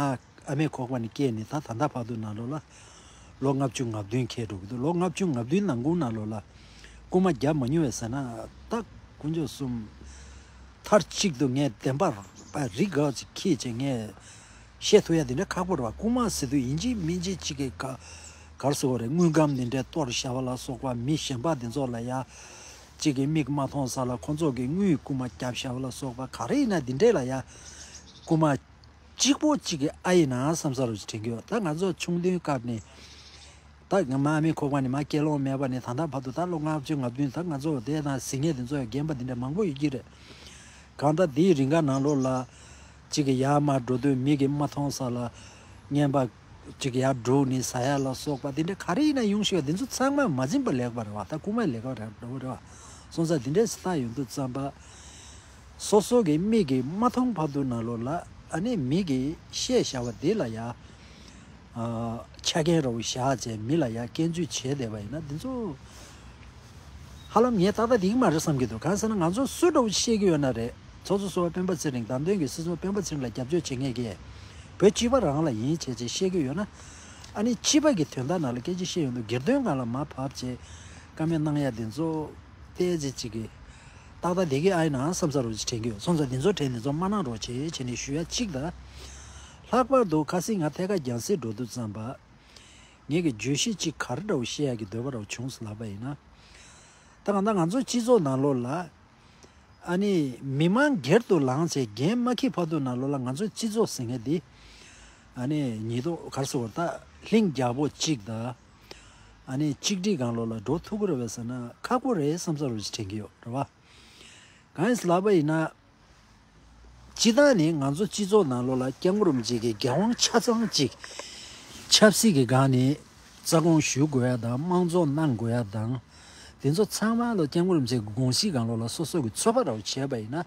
ཨ་མའི་ཁོག་པ་ནས་སྐྱེས་ནས་ད་ད་ལྟ་བར་དུ་ནང་ལོགས་ལ་ལོ་ལྔ་བཅུ་ང་བདུན་འཁེལ་འགྲོ་གི་འདུག་ལོ་ལྔ་བཅུ་ང་བདུན་ནང་ཁུལ་ནང་ལོགས་ལ་རྐུན་མ་བརྒྱབ་མ་མྱོང་བས་ཟེར་ན། ད་དཀོན་མཆོག་གསུམ། མཐར་གཅིག་ཏུ་ངས་བདེན་པ་རིགས་དགའ་ཅིག་འཁྱེར་བྱས་ངས་བཤད་ཐུབ་ཡ་དེ་འདྲ་ཁག་པོ་རེད་པ། རྐུན་མ་ཟེར་དུས་ཡིན་གཅིག་མིན་གཅིག་གཅིག་གི་ག་ག་རེ་ཟེར་དགོས་རེད། དངུལ་སྒམ་དེ་འདྲ་གཏོར་བཞག་པ་ལ་སོགས་པ། མི་གཞན་པ་དེ་ཚོ་ལ་ཡ་གཅིག་གི་མིག་མ་མཐོང་ས་ལ་ཁོ་ཚོ་གི་དངུལ་རྐུན་མ་བརྒྱབ་བཞག་པ་ལ་སོགས་པ་ག་རེ་ཡིན་ན་དེ་འདྲས་ལ་ཡ་རྐུན་མ་གཅིག་པོ་གཅིག་གི་ཨ་ཡིན་ན་བསམ་ས་རུ་དྲན་གྱི་ཡོད། ད་ང་ཚོ་ཆུང་དུས་སྐབས་ནས་ད་ང་མ་ཨ་མའི་ཁོག་པ་ནས་མ་སྐྱེ་ལོང་མེད་པ་ནས་ད་ལྟ་བར་དུ་ད་ལོ་ལྔ་བཅུ་ང་བདུན། ད་ང་ཚོ་དེ་དང་གཟིགས་མཁན་དེ་ཚོ་ཡང་རྒན་པ་དེ་འདྲ་མང་པོ་ཡོད་ཀྱི་རེད། གང་ལྟར་དེའི་རིང་ག་ནང་ལོགས་ལ་གཅིག་གི་ཡར་མར་འགྲོ་དུས་མིག་གིས་མ་མཐོང་ས་ལ་རྔན་པ་གཅིག་ཡར་སྒྲུག་ནས་ཟ་ཡ་ལ་སོགས་པ་དེ་འདྲ་ག་རེ་ཡིན་ན་ཡོང་ཤོག་དེ་ཚོ་ཚང་མ་མ་འཛེམས་པ་ལེགས་པ་རེད་པ། ད་རྐུན་མའི་ལས་ཀ་རེད་འགྲོ་གི་རེད་པ། སོང་ཙང་དེ་འདྲས་སུ་བལྟ་ཡོང་དུས་ཙམ་པ། སོ་སོ་གི་མིག་གིས་མ་མཐོང་བར་དུ་ནང་ལོགས་ལ་ཨ་ནི་མི་གིས་བཤད་བཞག་པ་དེ་ལ་ཡ། ཨ། ཆ་རྐྱེན་ར་བོ་བཞག་བྱས་མི་ལ་ཡ་སྐྱོན་འཛུགས་བྱས་བསྡད་པ་ཡིན་ན་འདི་ཚོ་ཧ་ལམ་ངས་ཏག་ཏག་འགྲིག་གི་མ་རེད་བསམ་གྱི་འདུག་གང་ཟེར་ན་ང་ཚོ་སུ་འདྲ་བོ་བཤད་ཀྱི་ཡོད་ན་རེད། ཚོགས་གཙོ་ཟུར་པ་སྤེན་པ་ཚེ་རིང་། བདམས་ཐོན་གྱི་སྲིད་སྐྱོང་སྤེན་པ་ཚེ་རིང་ལ་རྒྱབ་སྐྱོར་བྱེད་མཁན་གྱིས་བོད་སྤྱི་པ་རང་ལ་ཡིན་བྱས་བྱས་བཤད་ཀྱི་ཡོད་ན། ཨ་ནི་སྤྱི་པ་གི་དོན་དག་ནང་ལ་སྐད་ཆ་བཤད་ཡོང་དུས་སྒེར་དོན་སྒང་ལ་མར་བབས་བྱས་བཀའ་མོལ་གནང་ཡ་འདི་ཚོ་ཏོག་ཙམ་ཅིག་གི་ཏག་ཏག་བསྡད་ཀྱི་ཨ་ཡིན་ན་བསམ་ས་རུ་ཅིག་དྲན་གྱི་ཡོད། སོང་ཙང་འདི་ཚོ་དྲན་འདི་ཚོ་མ་གནང་རོགས་བྱེད་བྱས་ནས་ཞུ་ཡ་གཅིག་དང་། ལྷག་པར་དུ་ཁ་སང་ང་ཐད་ཀར་རྒྱང་སྲིང་འགྲོ་དུས་ཙམ་པ། ངེད་ཀྱི་བརྗོད་གཞི་གཅིག་ག་རེ་འདྲ་བོ་བཤད་ཡག་གི་འདོད་པ་འདྲ་བོ་བྱུང་སོང་ལབ་པ་ཡིན་ན། ད་གང་ལྟར་ང་ཚོའི་སྤྱི་ཚོགས་ནང་ལོགས་ལ། ཨ་ནི་མི་མང་སྒེར་དུ་ལངས་བྱས་འགན་མ་འཁྱེར་བར་དུ་ནང་ལོགས་ལ་ང་ཚོའི་སྤྱི་ཚོགས་ཟེར་མཁན་འདི་ཨ་ནི་ཉིས་སྟོང་ག་རེ་ཟེར་དགོས་རེད། ད་ལྷིང་རྒྱལ་པོ་གཅིག་དང་ཨ་ནི་གཅིག་སྒྲིལ་སྒང་ལོགས་ལ་འགྲོ་ཐུབ་ཀྱི་རེད་པས་ཟེར་ན་ཁག་པོ་རེད་བསམ་ས་རུ་ཞིག་དྲན་གྱི་ཡོད་རེད་བ། གང་ཡིན་ཟེར་ལབ་པ་ཡིན་ན། སྤྱིར་བཏང་ནི་ང་ཚོ་སྤྱི་ཚོགས་ནང་ལོགས་ལ་སྐྱབས་མགོན་རིན་པོ་ཆེ་གི་སྒེར་དབང་ཆ་ཚང་གཅིག་ཆབ་སྲིད་ཀྱི་སྒང་ནས་རྩ་དགོངས་ཞུ་དགོས་ཡ་དང་དམངས་གཙོ་གནང་དགོས་ཡ་དང་། དེ་ཚོ་ཚང་མ་ལ་སྐྱབས་མགོན་རིན་པོ་ཆེ་གི་དགོངས་གཞིའི་སྒང་ལོགས་ལ་སོ་སོ་གི་ཚོད་དཔག་འདྲ་བོ་བྱས་པ་ཡིན་ན།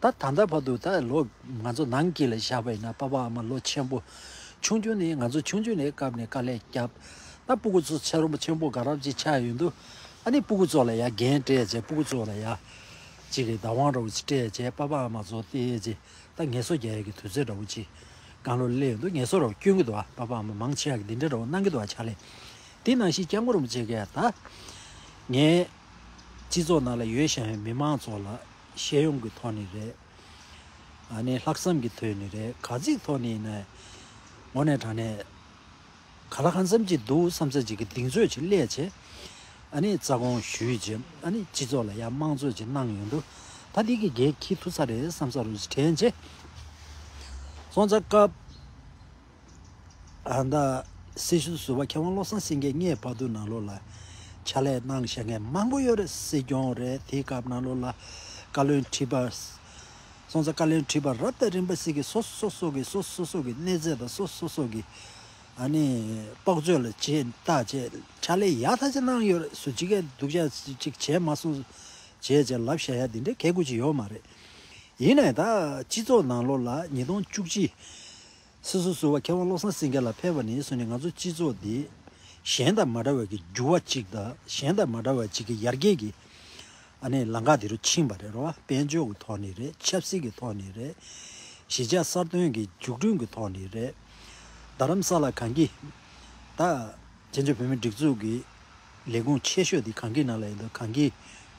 ད་ད་ལྟ་བར་དུ་ད་ལོ་ང་ཚོ་ནང་སྐྱིད་ལ་བཞག་པ་ཡིན་ན་པ་ཕ་ཨ་མ་ལོ་ཆེན་པོ། ཆུང་ཆུང་ནས་ང་ཚོ་ཆུང་ཆུང་ནས་བཀབ་ནས་དཀའ་ལས་བརྒྱབ། ད་སྤུ་གུ་ཚོ་ཆ་རོམ་པ་ཆེན་པོ་ག་རབ་ཅིག་ཆགས་ཡོང་དུས། ཨ་ནི་སྤུ་གུ་ཚོ་ལ་ཡ་འགན་སྤྲད་བྱས་སྤུ་གུ་ཚོ་ལ་ཡ། ཅིག་གི་བདག་དབང་འདྲ་བོ་ཅིག་སྤྲད་བྱས་པ་ཕ་ཨ་མ་ཚོ་བལྟས་བྱས་ད་ངལ་གསོ་རྒྱག་ཡ་གི་དུས་ཚོད་འདྲ་བོ་ཅིག་སྒང་ལོགས་སླེབས་ཡོང་དུས་ངལ་གསོ་འདྲ་བོ་སྐྱོན་གྱི་འདུག་ཨ། པ་ཕ་ཨ་མ་མང་ཆེ་བ་གི་འདི་འདྲ་འདྲ་བོ་གནང་གི་འདུག་ཨ། ཕྱག་ལས་དེ་ནང་བཞིན་སྐྱབས་མགོན་རིན་པོ་ཆེ་གིས་ད་ངའི་སྤྱི་ཚོགས་ནང་ལ་ཡོད་བཞིན་མི་མང་ཚོ་ལ་ཤེས་ཡོན་གྱི་ཐོག་ནས་རེད། ཨ་ནི་ལྷག་བསམ་གྱི་ཐོག་ནས་རེད། ག་ཚིག་ཐོག་ནས་ཡིན་ན་དངོས་གནས་དྲང་གནས། ག་ལ་གང་འཚམ་ཅིག་འདུག་བསམ་ས་ཅིག་གི་གདེང་ཚོད་ཅིག་སླེབས་བྱས། ཨ་ནི་རྩ་དགོངས་ཞུས་བྱས་ཨ་ནི་སྤྱི་ཚོགས་ལ་ཡ་དམངས་གཙོ་ཅིག་གནང་ཡོང་དུས་ད་འདི་གི་འགན་འཁྱེར་ཐུབ་ས་རེད་བསམ་ས་རུ་ཅིག་དྲན་བྱས། སོང་ཙང་སྐབས་ཨ་ད་སྲི་ཞུ་ཟུར་པ་མཁས་དབང་བློ་བཟང་སེང་གེ་ངའི་བར་དུ་ནང་ལོགས་ལ་ཕྱག་ལས་གནང་བཞག་མཁན་མང་པོ་ཡོད་རེད། སྲིད་སྐྱོང་རེད། དེའི་སྐབས་ནང་ལོགས་ལ་བཀའ་བློན་ཁྲི་པ། སོང་ཙང་བཀའ་བློན་ཁྲི་པ་རབ་དང་རིམ་པ་ཞིག་གིས་སོ་སོ་སོ་གི་སོ་སོ་སོ་གི་གནས་ཚད་དང་སོ་སོ་སོ་གི་ཨ་ནི་རྟོག་དཔྱོད་ལ་བྱས་བལྟས་བྱས་ཕྱག་ལས་ཡག་ཐག་ཆོད་གནང་ཡོད་རེད། སུ་གཅིག་གིས་སྡུག་ཅག་ཅིག་བྱས་མ་སོང་བྱས་བྱས་ལབ་བཞག་ཡ་དེ་འདྲའི་ཁེ་གུ་ཅིག་ཡོད་མ་རེད། ཡིན་ནའི་ད་སྤྱི་ཚོགས་ནང་ལོགས་ལ་ཉིས་སྟོང་བཅུ་གཅིག་སྲིད་ཟུར་ཟུར་པ་མཁས་དབང་བློ་བཟང་སེང་གེ་ལགས་ཕེབས་པ་ནས་བཟུང་ནས་ང་ཚོ་སྤྱི་ཚོགས་འདི་གཞན་དང་མ་འདྲ་བའི་གི་འགྱུར་བ་གཅིག་དང་གཞན་དང་མ་འདྲ་བའི་གཅིག་གི་ཡར་རྒྱས་ཀྱི་ཨ་ནི་ལམ་ཁ་དེ་རུ་ཕྱིན་པ་རེད། རེད་བ། དཔལ་འབྱོར་གྱི་ཐོག་ནས་རེད། ཆབ་སྲིད་ཀྱི་ཐོག་ནས་རེད། གཞིས་ཆགས་གསར་ཐོན་གྱི་འཛུགས་སྐྲུན་གྱི་ཐོག་ནས་རེད། རྡ་རམ་ས་ལ་གངས་སྐྱིད་ད་བཙན་བྱོལ་བོད་མིའི་སྒྲིག་འཛུགས་ཀྱི་ལས་ཁུངས་ཆེ་ཤོས་དེ་གངས་སྐྱིད་ནང་ལ་ཡིན་དུས་གངས་སྐྱིད་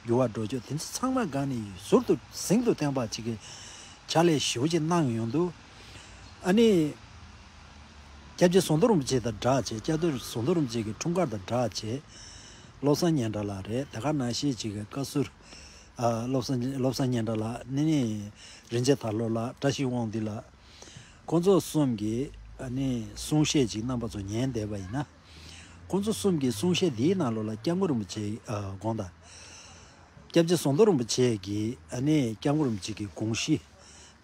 འགྱུར་བ་འགྲོ་ཕྱོགས་དེ་ཚོ་ཚང་མ་སྒང་ནས་ཟུར་དུ་ཟིང་དུ་བསྟན་པ་ཅིག་གི་ཕྱག་ལས་ཞེ་པོ་ཅིག་གནང་ཡོང་དུས་ཨ་ནི། སྐྱབས་རྗེ་ཟམ་གདོང་རིན་པོ་ཆེ་དང་སྦྲགས་བྱས། སྐྱབས་རྗེ་ཟམ་གདོང་རིན་པོ་ཆེ་གི་འཁྲུངས་སྐར་དང་སྦྲགས་བྱས། བློ་བཟང་སྙན་གྲགས་ལགས་རེད། དེ་ག་ནང་བཞིན་ཅིག་གི་བཀའ་ཟུར། ཨ་བློ་བཟང་བློ་བཟང་སྙན་གྲགས་ལགས་ནི་ནི་རིན་ཆེན་དར་ལོ་ལགས། བཀྲ་ཤིས་དབང་འདུས་ལགས། ཁོང་ཚོ་གསུམ་གྱིས་ཨ་ནི་གསུང་བཤད་ཅིག་རྣམ་པ་ཚོ་ཉན་བསྡད་པ་ཡིན་ན། ཁོང་ཚོ་གསུམ་གྱི་གསུང་བཤད་འདིའི་ནང་ལོགས་ལ་སྐྱབས་མགོན་རིན་པོ་ཆེ་ཨ་དགོངས་དག་སྐྱབས་རྗེ་ཟམ་གདོང་རིན་པོ་ཆེ་གིས་ཨ་ནི་སྐྱབས་མགོན་རིན་པོ་ཆེ་གི་དགོངས་གཞི་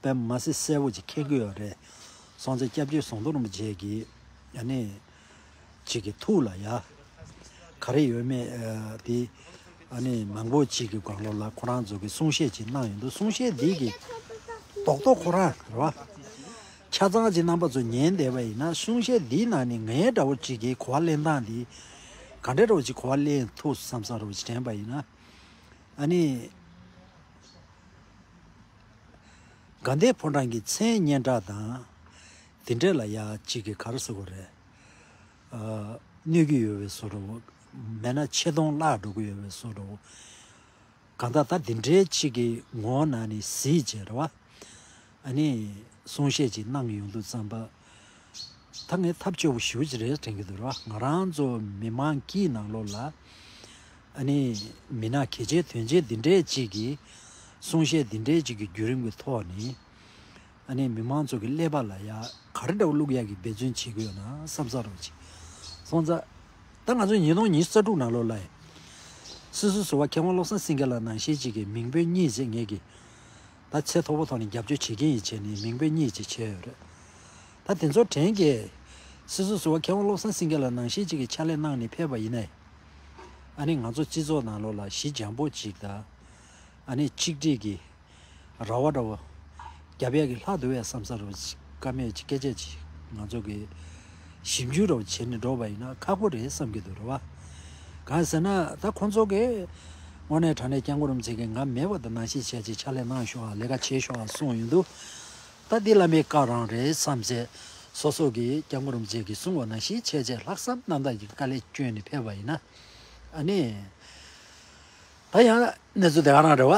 དཔེ་མ་སྲིད་གསལ་པོ་ཅིག་མཁྱེན་གྱི་ཡོད་རེད། སོང་ཙང་སྐྱབས་རྗེ་ཟམ་གདོང་རིན་པོ་ཆེ་གིས་ཨ་ནི་ཅིག་གི་ཐུགས་ལ་ཡ་ག་རེ་ཡོད་མེད་ཨ་དེ་ཨ་ནི་མང་པོ་ཅིག་གི་སྒང་ལོགས་ལ་ཁོ་རང་ཚོ་གི་གསུང་བཤད་ཅིག་གནང་ཡོང་དུས་གསུང་བཤད་འདི་གི་རྡོག་རྡོག་ཁོ་རང་རེད་བ། ཆ་ཚང་ཅིག་རྣམ་པ་ཚོ་ཉན་བསྡད་པ་ཡིན་ན་གསུང་བཤད་འདིའི་ནང་ནས་ངའི་འདྲ་བོ་ཅིག་གི་གོ་བ་ལེན་སྟངས་འདི་ག་འདྲ་འདྲ་བོ་ཅིག་གོ་བ་ལེན་ཐུབ་བསམ་བསམ་འདྲ་བོ་ཅིག་དྲན་པ་ཡིན་ན། ཨ་ནི། དགའ་ལྡན་ཕོ་བྲང་གི་མཚན་སྙན་གྲགས་དང་། དེ་འདྲས་ལ་ཡ་གཅིག་གི་ག་རེ་ཟེར་དགོས་རེད། ཨ། གནོད་ཀྱི་ཡོད་པའི་བཟོ་འདྲ་བོ། མེད་ན་ཆེ་མཐོང་བརླག་འགྲོ་གི་ཡོད་པའི་བཟོ་འདྲ་བོ། གང་ལྟར་ད་དེ་འདྲའི་གཅིག་གི་ངོ་བོ་ནང་ནས་གཟིགས་བྱས་རེད་བ། ཨ་ནི་གསུང་བཤད་ཅིག་གནང་ཡོང་དུས་ཙམ་པ། ད་ངས་ཐབས་སྐྱོ་པོ་ཞེ་པོ་ཅིག་རེད་དྲན་གྱི་འདུག་ར། ང་རང་ཚོ་མི་མང་སྤྱིའི་ནང་ལོགས་ལ་ཨ་ནི་མི་སྣ་གལ་ཆེ་དོན་ཆེ་འདི་འདྲས་ཅིག་གིས་གསུང་བཤད་འདི་འདྲས་ཅིག་གི་བརྒྱུད་རིམ་གྱི་ཐོག་ནས་ཨ་ནི་མི་མང་ཚོ་གི་ཀླད་པ་ལ་ཡ་ག་རེ་འདྲ་བོ་བླུག་ཡག་གི་འབད་བརྩོན་བྱེད་ཀྱི་ཡོད་ན་བསམ་ས་རུ་ཅིག་སོང་ཙང་། ད་ང་ཚོ་ཉིས་སྟོང་ཉི་ཤུ་རྩ་དྲུག་ནང་ལོགས་ལ་སྲིད་ཟུར་ཟུར་པ་མཁས་དབང་བློ་བཟང་སེང་གེ་ལགས་ནང་བཞིན་ཅིག་གི་མིང་དཔོན་གཉིས་ཅིག་ངེད་ཀྱིས། ད་ཚད་མཐོ་པོ་ཐོག་ནས་རྒྱབ་སྐྱོར་བྱེད་མཁན་ཡིན་བྱས་ནས་མིང་དཔོན་གཉིས་ཅིག་བྱས་ཡོད་རེད། ད་དེ་ཚོ་དྲན་གྱི། སྲིད་ཟུར་ཟུར་པ་མཁས་དབང་བློ་བཟང་སེང་གེ་ལགས་ནང་བཞིན་ཅིག་གི་ཕྱག་ལས་གནང་ནས་ཕེབས་པ་ཡིན་ནའི། ཨ་ནི་ང་ཚོ་སྤྱི་ཚོགས་ནང་ལོགས་ལ་ཞི་འཇམ་པོ་ཅིག་དང་། ཨ་ནི་གཅིག་སྒྲིལ་གྱི་ར་བ་འདྲ་བོ་རྒྱབ་ཡག་གི་ལྷག་འདུག་བས་བསམ་ས་རུ་བཀའ་མོལ་ཅིག་སྐད་ཆ་ཅིག་ང་ཚོ་གི་ཞིབ་འཇུག་འདྲ་བོ་བྱས་ནས་འགྲོ་བ་ཡིན་ན་ཁག་པོ་རེད་བསམ་གྱི་འདུག་རེད་བ། གང་ཟེར་ན་ད་ཁོང་ཚོ་གིས་དངོས་གནས་དྲང་གནས་སྐྱབས་མགོན་རིན་པོ་ཆེ་གིས་ང་མེད་པ་དང་ནང་བཞིན་བྱས་བྱས་ཕྱག་ལས་གནང་ཤོག་ཨ། ལས་ཀ་བྱེད་ཤོག་ཨ་གསུངས་ཡོང་དུས། ད་འདི་བླ་མའི་བཀའ་རང་རེད་བསམ་བྱས་སོ་སོ་གིས་སྐྱབས་མགོན་རིན་པོ་ཆེ་གིས་གསུངས་པ་ནང་བཞིན་བྱས་བྱས་ལྷག་བསམ་རྣམ་དག་གིས་དཀའ་ལས་བསྐྱོན་ནས་ཕེབས་པ་ཡིན་ན་ཨ་ནི། ད་ཡང་གནས་ཚུལ་དེ་ག་རང་རེད་བ།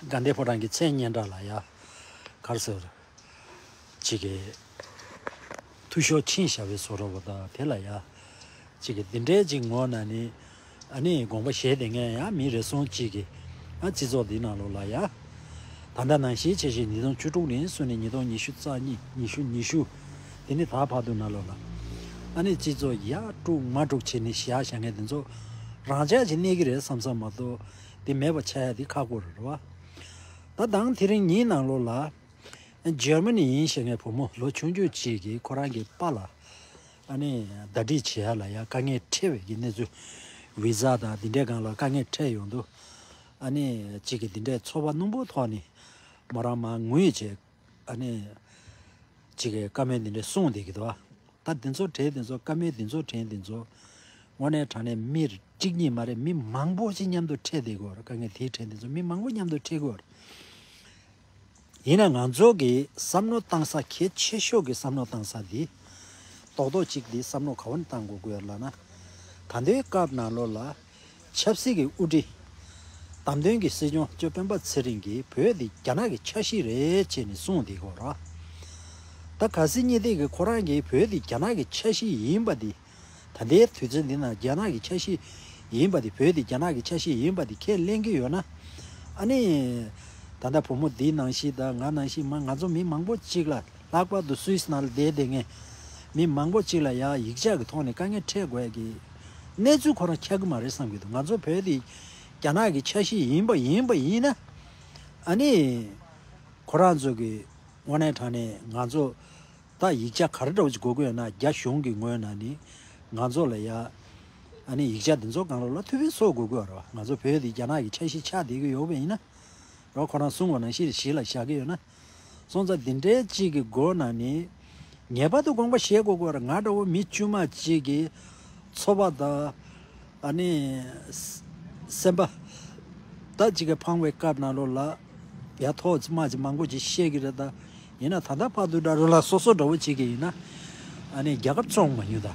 དགའ་ལྡན་ཕོ་བྲང་གི་མཚན་སྙན་གྲགས་ལ་ཡ། ག་རེ་ཟེར། ཅིག་གི་འཐུས་ཤོར་ཕྱིན་བཞག་པའི་བཟོ་འདྲ་བོ་དང་དེ་ལ་ཡ། ཅིག་གི་འདི་འདྲའི་ཅིག་ངོ་ན་ནི། ཨ་ནི་དགོངས་པ་བཞེས་བསྡད་མཁན་ཡང་མི་རེ་ཟུང་ཅིག་གིས། ཨ་སྤྱི་ཚོགས་འདི་ནང་ལོགས་ལ་ཡ། ད་ལྟ་ནང་བཞིན་བྱས་བྱས་ཉིས་སྟོང་བཅུ་དྲུག་ནས་བཟུང་ནས་ཉིས་སྟོང་ཉི་ཤུ་རྩ་གཉིས། ཉི་ཤུ། ཉི་ཤུ། དེ་ནས་ད་བར་དུ་ནང་ལོགས་ལ། ཨ་ནི་སྤྱི་ཚོགས་ཡར་དཀྲུག་མར་དཀྲུག་བྱས་ནས་བཞག་བཞག་མཁན་དེ་ཚོ་རང་འཇགས་ཀྱིས་གནས་ཀྱི་རེད་བསམ་བསམ་མ་གཏོགས། དེ་མེད་པ་ཆགས་ཡ་དེ་ཁག་པོ་རེད་རེད་བ། ད་དང་དེ་རིང་ཉིན་ནང་ལོགས་ལ། འཇར་མ་ནི་ཡིན་ཞེས་ངའི་བུ་མོ་ལོ་ཆུང་ཆུང་གཅིག་གིས་ཁོ་རང་གི་པཱ་ལགས་ཨ་ནི་ཟླ་སྒྲིལ་བྱེད་ཡ་ལ་ཡ་དཀའ་ངལ་འཕྲད་པའི་གི་གནས་ཚུལ། བི་ཟ་དང་འདི་འདྲའི་སྒང་ལ་དཀའ་ངལ་འཕྲད་ཡོང་དུས། ཨ་ནི་གཅིག་གིས་འདི་འདྲའི་ཚོར་བ་རྣོན་པོ་ཐོག་ནས་མོ་རང་མར་ངུས་བྱས། ཨ་ནི་གཅིག་གིས་བཀའ་མོལ་འདི་འདྲ་གསུངས་བསྡད་ཀྱི་འདུག་ཨ། ད་འདི་ཚོ་དྲན། འདི་ཚོ་བཀའ་མོལ་འདི་ཚོ་དྲན། འདི་ཚོ་དངོས་གནས་དྲང་གནས་མི་གཅིག་གཉིས་མ་རེད། མི་མང་པོ་ཞིག་མཉམ་དུ་འཕྲད་བསྡད་ཀྱི་ཡོད་རེད། དཀའ་ངལ་དེའི་དྲན། འདི་ཚོ་མི་མང་པོ་མཉམ་དུ་འཕྲད་ཀྱི་ཡོད་རེད། ཡིན་ན་ང་ཚོ་གི་བསམ་བློ་བཏང་ས། གལ་ཆེ་ཤོས་ཀྱི་བསམ་བློ་བཏང་ས་འདི། རྡོག་རྡོག་གཅིག་འདི་བསམ་བློ་ག་བ་ནས་བཏང་དགོས་ཀྱི་ཡོད་ལབ་ན། ད་ལྟའི་སྐབས་ནང་ལོགས་ལ་ཆབ་སྲིད་ཀྱི་དབུ་ཁྲིད། བདམས་ཐོན་གྱི་སྲིད་སྐྱོང་ལྕམ་སྤེན་པ་ཚེ་རིང་གིས་བོད་འདི་རྒྱ་ནག་གི་ཆ་ཤས་རེད་ཅེས་ནས་གསུངས་བསྡད་ཀྱི་ཡོད་རེད། ད་གལ་སྲིད་ཉིན་དེ་གི་ཁོ་རང་གིས་བོད་འདི་རྒྱ་ནག་གི་ཆ་ཤས་ཡིན་པ་འདི། ད་ལྟའི་དུས་ཚོད་འདི་ན་རྒྱ་ནག་གི་ཆ་ཤས་ཡིན་པ་འདི། བོད་འདི་རྒྱ་ནག་གི་ཆ་ཤས་ཡིན་པ་འདི་ཁས་ལེན་གྱི་ཡོད་ན། ཨ་ནི་ད་ལྟ་བུ་མོ་འདི་ནང་བཞིན་དང་ང་ནང་བཞིན་མ། ང་ཚོ་མི་མང་པོ་གཅིག་ལ། ལྷག་པར་དུ་སུད་སི་ནང་ལ་བསྡད་བསྡད་མཁན་མི་མང་པོ་གཅིག་ལ་ཡང་ཡིག་ཆ་གི་ཐོག་ནས་དཀའ་ངལ་འཕྲད་དགོས་ཀྱི་གནས་ཚུལ་ཁོ་རང་ཁྱབ་ཀྱི་མ་རེད་བསམ་གྱི་འདུག་ང་ཚོ་བོད་འདི་རྒྱ་ནག་གི་ཆ་ཤས་ཡིན་པ་ཡིན་པ་ཡིན་ན། ཨ་ནི་ཁོ་རང་ཚོ་གི་དངོས་གནས་དྲང་གནས་ང་ཚོ་ད་ཡིག་ཆ་ག་རེ་འདྲ་བོ་ཅིག་དགོས་ཀྱི་ཡོད་ན། རྒྱ་གཞུང་གི་ངོས་ནས་ནི་ང་ཚོ་ལ་ཡ། ཨ་ནི་ཡིག་ཆ་འདི་ཚོ་སྒང་ལོགས་ལ་ཐུགས་ཕན་གསོས་དགོས་ཀྱི་ཡོད་རེད་བ། ང་ཚོ་བོད་འདི་རྒྱ་ནག་གི་ཆ་ཤས་ཆགས་བསྡད་ཀྱི་ཡོད་པ་ཡིན་ན། རོགས་ཁོ་རང་གསུངས་པ་ནང་བཞིན་གཞི་ལ་བཞག་གི་ཡོད་ན། སོང་ཙང་འདི་འདྲའི་གཅིག་གི་སྒོ་ནས་ནི་ངེས་པར་དུ་དགོངས་པ་བཞེས་དགོས་ཀྱི་ཡོད་རེད། ང་འདྲ་བོ་མི་དཀྱུས་མ་གཅིག་གི་ཚོར་བ་དང་། ཨ་ནི་སེམས་པ་ད་གཅིག་གི་ཕངས་པའི་སྐབས་ནང་ལོགས་ལ་ཡ་ཐོག་ཙི་མ་ཅིག་མང་པོ་ཅིག་བཤད་ཀྱི་རེད། ད་ཡིན་ན་ད་ལྟ་བར་དུ་འདྲ་རུ་ལ་སོ་སོ་འདྲ་བོ་ཅིག་གི་ཡིན་ན། ཨ་ནི་རྒྱལ་ཁབ་བཙོང་མ་མྱོང་། ད་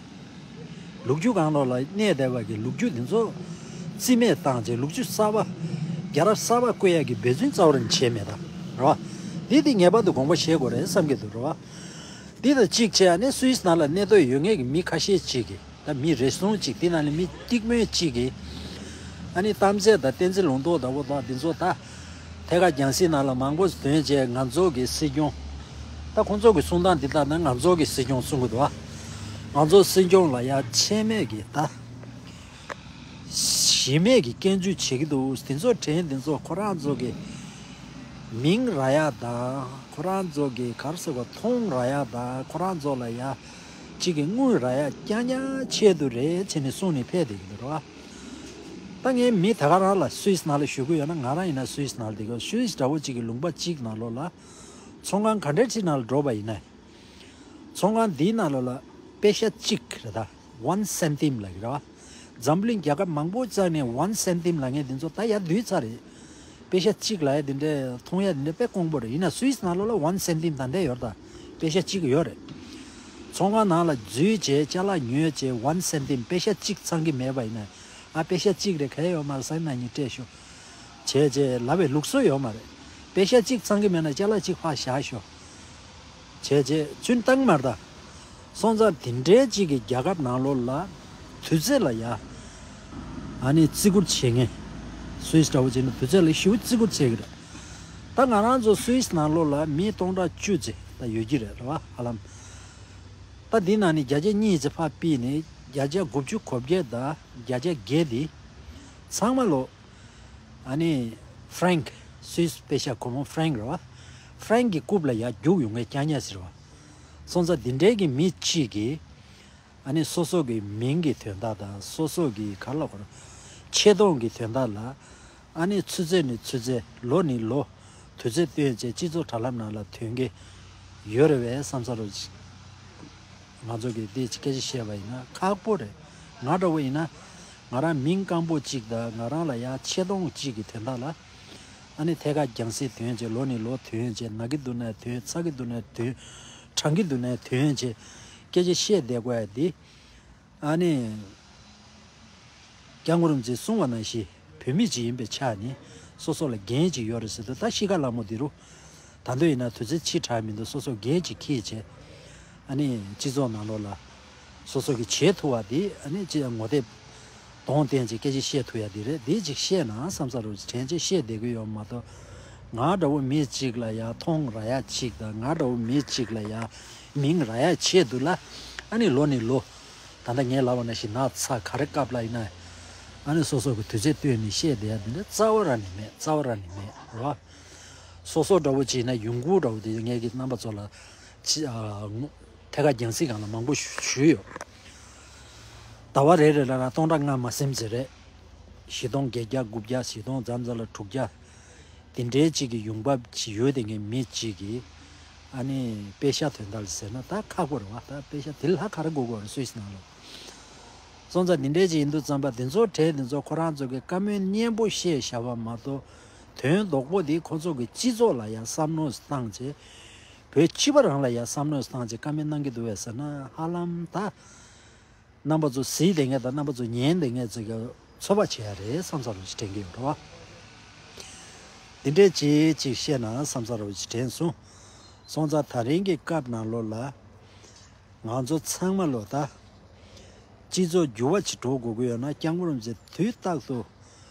ལོ་རྒྱུས་སྒང་ལོགས་ལ་གནས་བསྡད་པ་གི་ལོ་རྒྱུས་འདི་ཚོ་རྩིས་མེད་བཏང་བྱས་ལོ་རྒྱུས་གསར་པ། རྒྱལ་རབས་གསར་པ་བརྐོ་ཡ་གི་འབད་བརྩོན་རྩ་བ་རང་བྱས་མེད། ད་རེད་བ། འདི་འདི་ངེས་པར་དུ་དགོངས་པ་བཞེས་དགོས་རེད་བསམ་གྱི་འདུག་རེད་བ། འདི་དང་གཅིག་བྱས་ཨ་ནི་སུད་སི་ནང་ལ་གནས་སྡོད་ཡོད་མཁན་གྱི་མི་ཁ་ཤས་ཅིག་གིས། ད་མི་རེ་ཟུང་ཅིག་དེ་ནང་ནས་མི་སྟེགས་མོ་ཅིག་གིས་ཨ་ནི་གཏམ་ཚད་དང་བསྟན་འཛིན་ལུང་རྟོགས་ལྟ་བུ་དང་འདི་ཚོ་ད་ཐད་ཀར་རྒྱང་སྲིང་ནང་ལ་མང་པོ་ཐོན་བྱས་ང་ཚོ་གི་སྲིད་སྐྱོང་། ད་ཁོང་ཚོ་གི་གསུང་སྟངས་འདི་ལྟར་ན་ང་ཚོ་གི་སྲིད་སྐྱོང་གསུང་གི་འདུག་ཨ། ང་ཚོ་སྲིད་སྐྱོང་ལ་ཡ་ཆད་མེད་ཀྱི་ད། གཞི་མེད་ཀྱི་སྐྱོན་བརྗོད་བྱེད་ཀྱི་འདུག་དེ་ཚོ་དྲན། དེ་ཚོ་ཁོ་རང་ཚོ་གི་མིང་རག་ཡ་དང་། ཁོ་རང་ཚོ་གི་ག་རེ་ཟེར་བ། མཐོང་རག་ཡ་དང་། ཁོ་རང་ཚོ་ལ་ཡ་གཅིག་གི་དངུལ་རག་ཡ་རྐྱང་རྐྱང་ཆེད་དུ་རེད་བྱས་ནས་གསུངས་ནས་ཕེབས་བསྡད་ཀྱི་འདུག་རེད་བ། ད་ངས་མི་ད་ག་རང་ལ་སུད་སི་ནང་ལ་བཞུགས་ཀྱི་ཡོད་ན། ང་རང་ཡིན་ན་སུད་སི་ནང་ལ་བསྡད་ཀྱི་ཡོད། སུད་སི་འདྲ་བོ་གཅིག་གི་ལུང་པ་གཅིག་ནང་ལོགས་ལ་ཚོང་ཁང་ག་འདྲ་ཅིག་ནང་ལ་འགྲོ་བ་ཡིན་ན། ཚོང་ཁང་འདིའི་ནང་ལོགས་ལ་པེ་ཤ་གཅིག་རེད། ད་one centime ལབ་ཀྱི་རེད་བ། འཛམ་གླིང་རྒྱལ་ཁབ་མང་པོ་ཙམ་ནས་one centime ལབ་མཁན་འདི་ཚོ་ད་ཡར་བསྡུས་ཚར་རེད། པེ་ཤ་གཅིག་ལབ་ཡ་འདི་འདྲ་མཐོང་ཡ་འདི་འདྲ་དཔེ་དཀོན་པོ་རེད། ཡིན་ན་སུད་སི་ནང་ལོགས་ལ་one centime ད་ལྟ་ཡོད་རེད། ད་པེ་ཤ་གཅིག་ཡོད་རེད། ཚོང་ཁང་ནང་ལ་འཛུལ་བྱས་ཅ་ལག་ཉོས་བྱས་one centime པེ་ཤ་གཅིག་ཚང་གི་མེད་པ་ཡིན་ན། ཨ། པེ་ཤ་གཅིག་རེད། ག་ཡོད་མ་རེད། སང་ཉིན་སྤྲད་ཤོག་བྱས་རྗེས་ལབ་པའི་ལུགས་སྲོལ་ཡོད་མ་རེད། པེ་ཤ་གཅིག་ཚང་གི་མེད་ན་ཅ་ལག་གཅིག་ཕར་བཞག་ཤོག་བྱས་རྗེས་ཚུར་བཏང་མ་རེད། ད་སོང་ཙང་དེ་འདྲའི་གཅིག་གི་རྒྱལ་ཁབ་ནང་ལོགས་ལ་དུས་ཚོད་ལ་ཡ། ཨ་ནི་བརྩི་བཀུར་བྱེད་མཁན། སུད་སི་འདྲ་བོ་བྱས་ན་དུས་ཚོད་ལ་ཞེ་པོ་བརྩི་བཀུར་བྱེད་ཀྱི་རེད། ད་ང་རང་ཚོ་སུད་སི་ནང་ལོགས་ལ་མི་སྟོང་ཕྲག་བཅུ་ཙམ་ད་ཡོད་ཀྱི་རེད། རེད་བ། ཧ་ལམ། ད་འདི་ནང་ནས་བརྒྱ་ཆ་གཉིས་ཙམ་ཕར་ཕུད་ནས་བརྒྱ་ཆ་དགུ་བཅུ་གོ་བརྒྱད་དང་བརྒྱ་ཆ་བརྒྱད་འདི་ཚང་མ་ལོ། ཨ་ནི་ཧྥ་རན་ཀི། སུད་སི་པེ་ཤ་སྒོར་མོ་ཧྥ་རན་ཀི་རེད་བ། ཧྥ་རན་ཀི་གི་རྐུབ་ལ་ཡར་རྒྱུག་ཡོང་མཁན་རྐྱང་རྐྱང་ཟེར་བ། སོང་ཙང་འདི་འདྲའི་གི་མི་གཅིག་གིས་ཨ་ནི་སོ་སོ་གི་མིང་གི་དོན་དག་དང་། སོ་སོ་གི་ག་རེ་ལབ་དགོས་རེད། ཆེ་མཐོང་གི་དོན་དག་ལ། ཨ་ནི་ཆུ་ཚོད་ནས་ཆུ་ཚོད། ལོ་ནས་ལོ། དུས་ཚོད་བཏོན་བྱས་སྤྱི་ཚོགས་དྲ་ལམ་ནང་ལ་ཐོན་གྱི་ཡོད་རེད་པས་བསམ་ས་རུ། ང་ཚོ་གིས་འདི་སྐད་ཆ་བཤད་པ་ཡིན་ན་ཁག་པོ་རེད། ང་འདྲ་བོ་ཡིན་ན་ང་རང་མིང་སྐམ་པོ་གཅིག་དང་། ང་རང་ལ་ཡ་ཆེ་མཐོང་གཅིག་གི་དོན་དག་ལ། ཨ་ནི་ཐད་ཀར་རྒྱང་སྲིང་ཐོན་བྱས། ལོ་ནས་ལོ་ཐོན་བྱས། ན་གི་འདུག་ན་ཐོན། ཚ་གི་འདུག་ན་ཐོན། གྲང་གི་འདུག་ན་ཐོན་བྱས་སྐད་ཆ་བཤད་བསྡད་དགོས་ཡ་འདི། ཨ་ནི། སྐྱབས་མགོན་རིན་པོ་ཆེས་གསུངས་པ་ནང་བཞིན་བོད་མི་ཅིག་ཡིན་པའི་ཆ་ནས་སོ་སོ་ལ་འགན་ཅིག་ཡོད་རེད་ཟེར་དུས། ད་གཤིས་ཀ་སླ་མོ་འདི་རུ། ད་དུང་ཡིན་ན་དུས་ཚོད་ཕྱིས་དྲགས་མི་འདུག་སོ་སོ་འགན་ཅིག་འཁྱེར་བྱས། ཨ་ནི་སྤྱི་ཚོགས་ནང་ལོགས་ལ་སོ་སོ་གིས་བྱེད་ཐུབ་པ་འདི། ཨ་ནི་ཅིག་ངོ་དེབ་གདོང་བསྟན་བྱས་སྐད་ཆ་བཤད་ཐུབ་ཡ་འདི་རེད། འདི་ཅིག་བཤད་ན་བསམ་ས་རུ་དྲན་བྱས་བཤད་བསྡད་ཀྱི་ཡོད་མ་གཏོགས། ང་འདྲ་བོ་མི་གཅིག་ལ་ཡ་མཐོང་ར་ཡ་གཅིག་དང་། ང་འདྲ་བོ་མི་གཅིག་ལ་ཡ་མིང་ར་ཡ་ཆེད་དུ་ལ། ཨ་ནི་ལོ་ནས་ལོ། ད་ལྟ་ངས་ལབ་པ་ནང་བཞིན་ན་ཚ་ག་རེ་སྐབས་ལ་ཡིན་ན། ཨ་ནི་སོ་སོ་གི་དུས་ཚོད་བཏོན་ནས་བཤད་བསྡད་ཡ་དེ་འདྲ་རྩ་བ་ར་ནས་མེད། རྩ་བ་ར་ནས་མེད་རོ། སོ་སོ་འདྲ་བོ་བྱས་ན་ཡོང་སྒོ་འདྲ་བོ་དེ་ངས་ཀྱི་རྣམ་པ་ཚོ་ལ་ཅི་ཨ་ངོ་ཐད་ཀར་རྒྱང་སྲིང་སྒང་ལ་མང་པོ་ཞུ་ཞུས་ཡོད། ཟླ་བ་རེ་རེ་ལ་ལ་སྟོང་ཕྲག་ལྔ་མ་ཟིན་ཙམ་རེད། བཞི་སྟོང་བརྒྱད་བརྒྱ་དགུ་བརྒྱ། བཞི་སྟོང་མཚམས་མཚམས་ལ་དྲུག་བརྒྱ། དེ་འདྲའི་གཅིག་གི་ཡོང་འབབ་ཅིག་ཡོད་དེ་ངའི་མི་གཅིག་གིས་ཨ་ནི་པེ་ཤ་དོན་དག་ལ་ཟེར་ན་ད་ཁག་པོ་རེད་བ། ད་པེ་ཤ་དེ་ལ་ག་རེ་དགོས་དགོས་རེད་སུད་སི་ནང་ལ། སོང་ཙང་དེ་འདྲའི་ཅིག་ཡིན་དུས་ཙམ་པ་དེ་ཚོ་གྲས་དེ་ཚོ་ཁོ་རང་ཚོ་གི་བཀའ་མོལ་སྙན་པོ་བཤད་བཞག་པ་མ་གཏོགས། དོན་ལྡོག་པོ་དེ་ཁོ་ཚོ་གི་སྤྱི་ཚོགས་ལ་ཡང་བསམ་བློ་བཏང་བྱས། བོད་སྤྱི་པ་རང་ལ་ཡང་བསམ་བློ་བཏང་བྱས་བཀའ་མོལ་གནང་གི་འདུག་བས་ཟེར་ན་ཧ་ལམ་ད། རྣམ་པ་ཚོ་གཟིགས་བསྡད་མཁན་དང་རྣམ་པ་ཚོ་ཉན་བསྡད་མཁན་ཚོས་ཀྱང་ཚོད་དཔག་བྱེད་ཡ་རེད་བསམ་ས་རུ་ཞིག་དྲན་གྱི་ཡོད་རེད་བ། འདི་འདྲའི་ཅིག་ཅིག་བཤད་ན་བསམ་ས་རུ་ཞིག་དྲན་སོང་། སོང་ཙང་ད་རིང་གི་སྐབས་ནང་ལོགས་ལ། ང་ཚོ་ཚང་མ་ལོ་ད། སྤྱི་ཚོགས་འགྱུར་བ་ཅིག་འགྲོ་དགོས་ཀྱི་ཡོད་ན་སྐྱབས་མགོན་རིན་པོ་ཆེ་དུས་རྟག་ཏུ།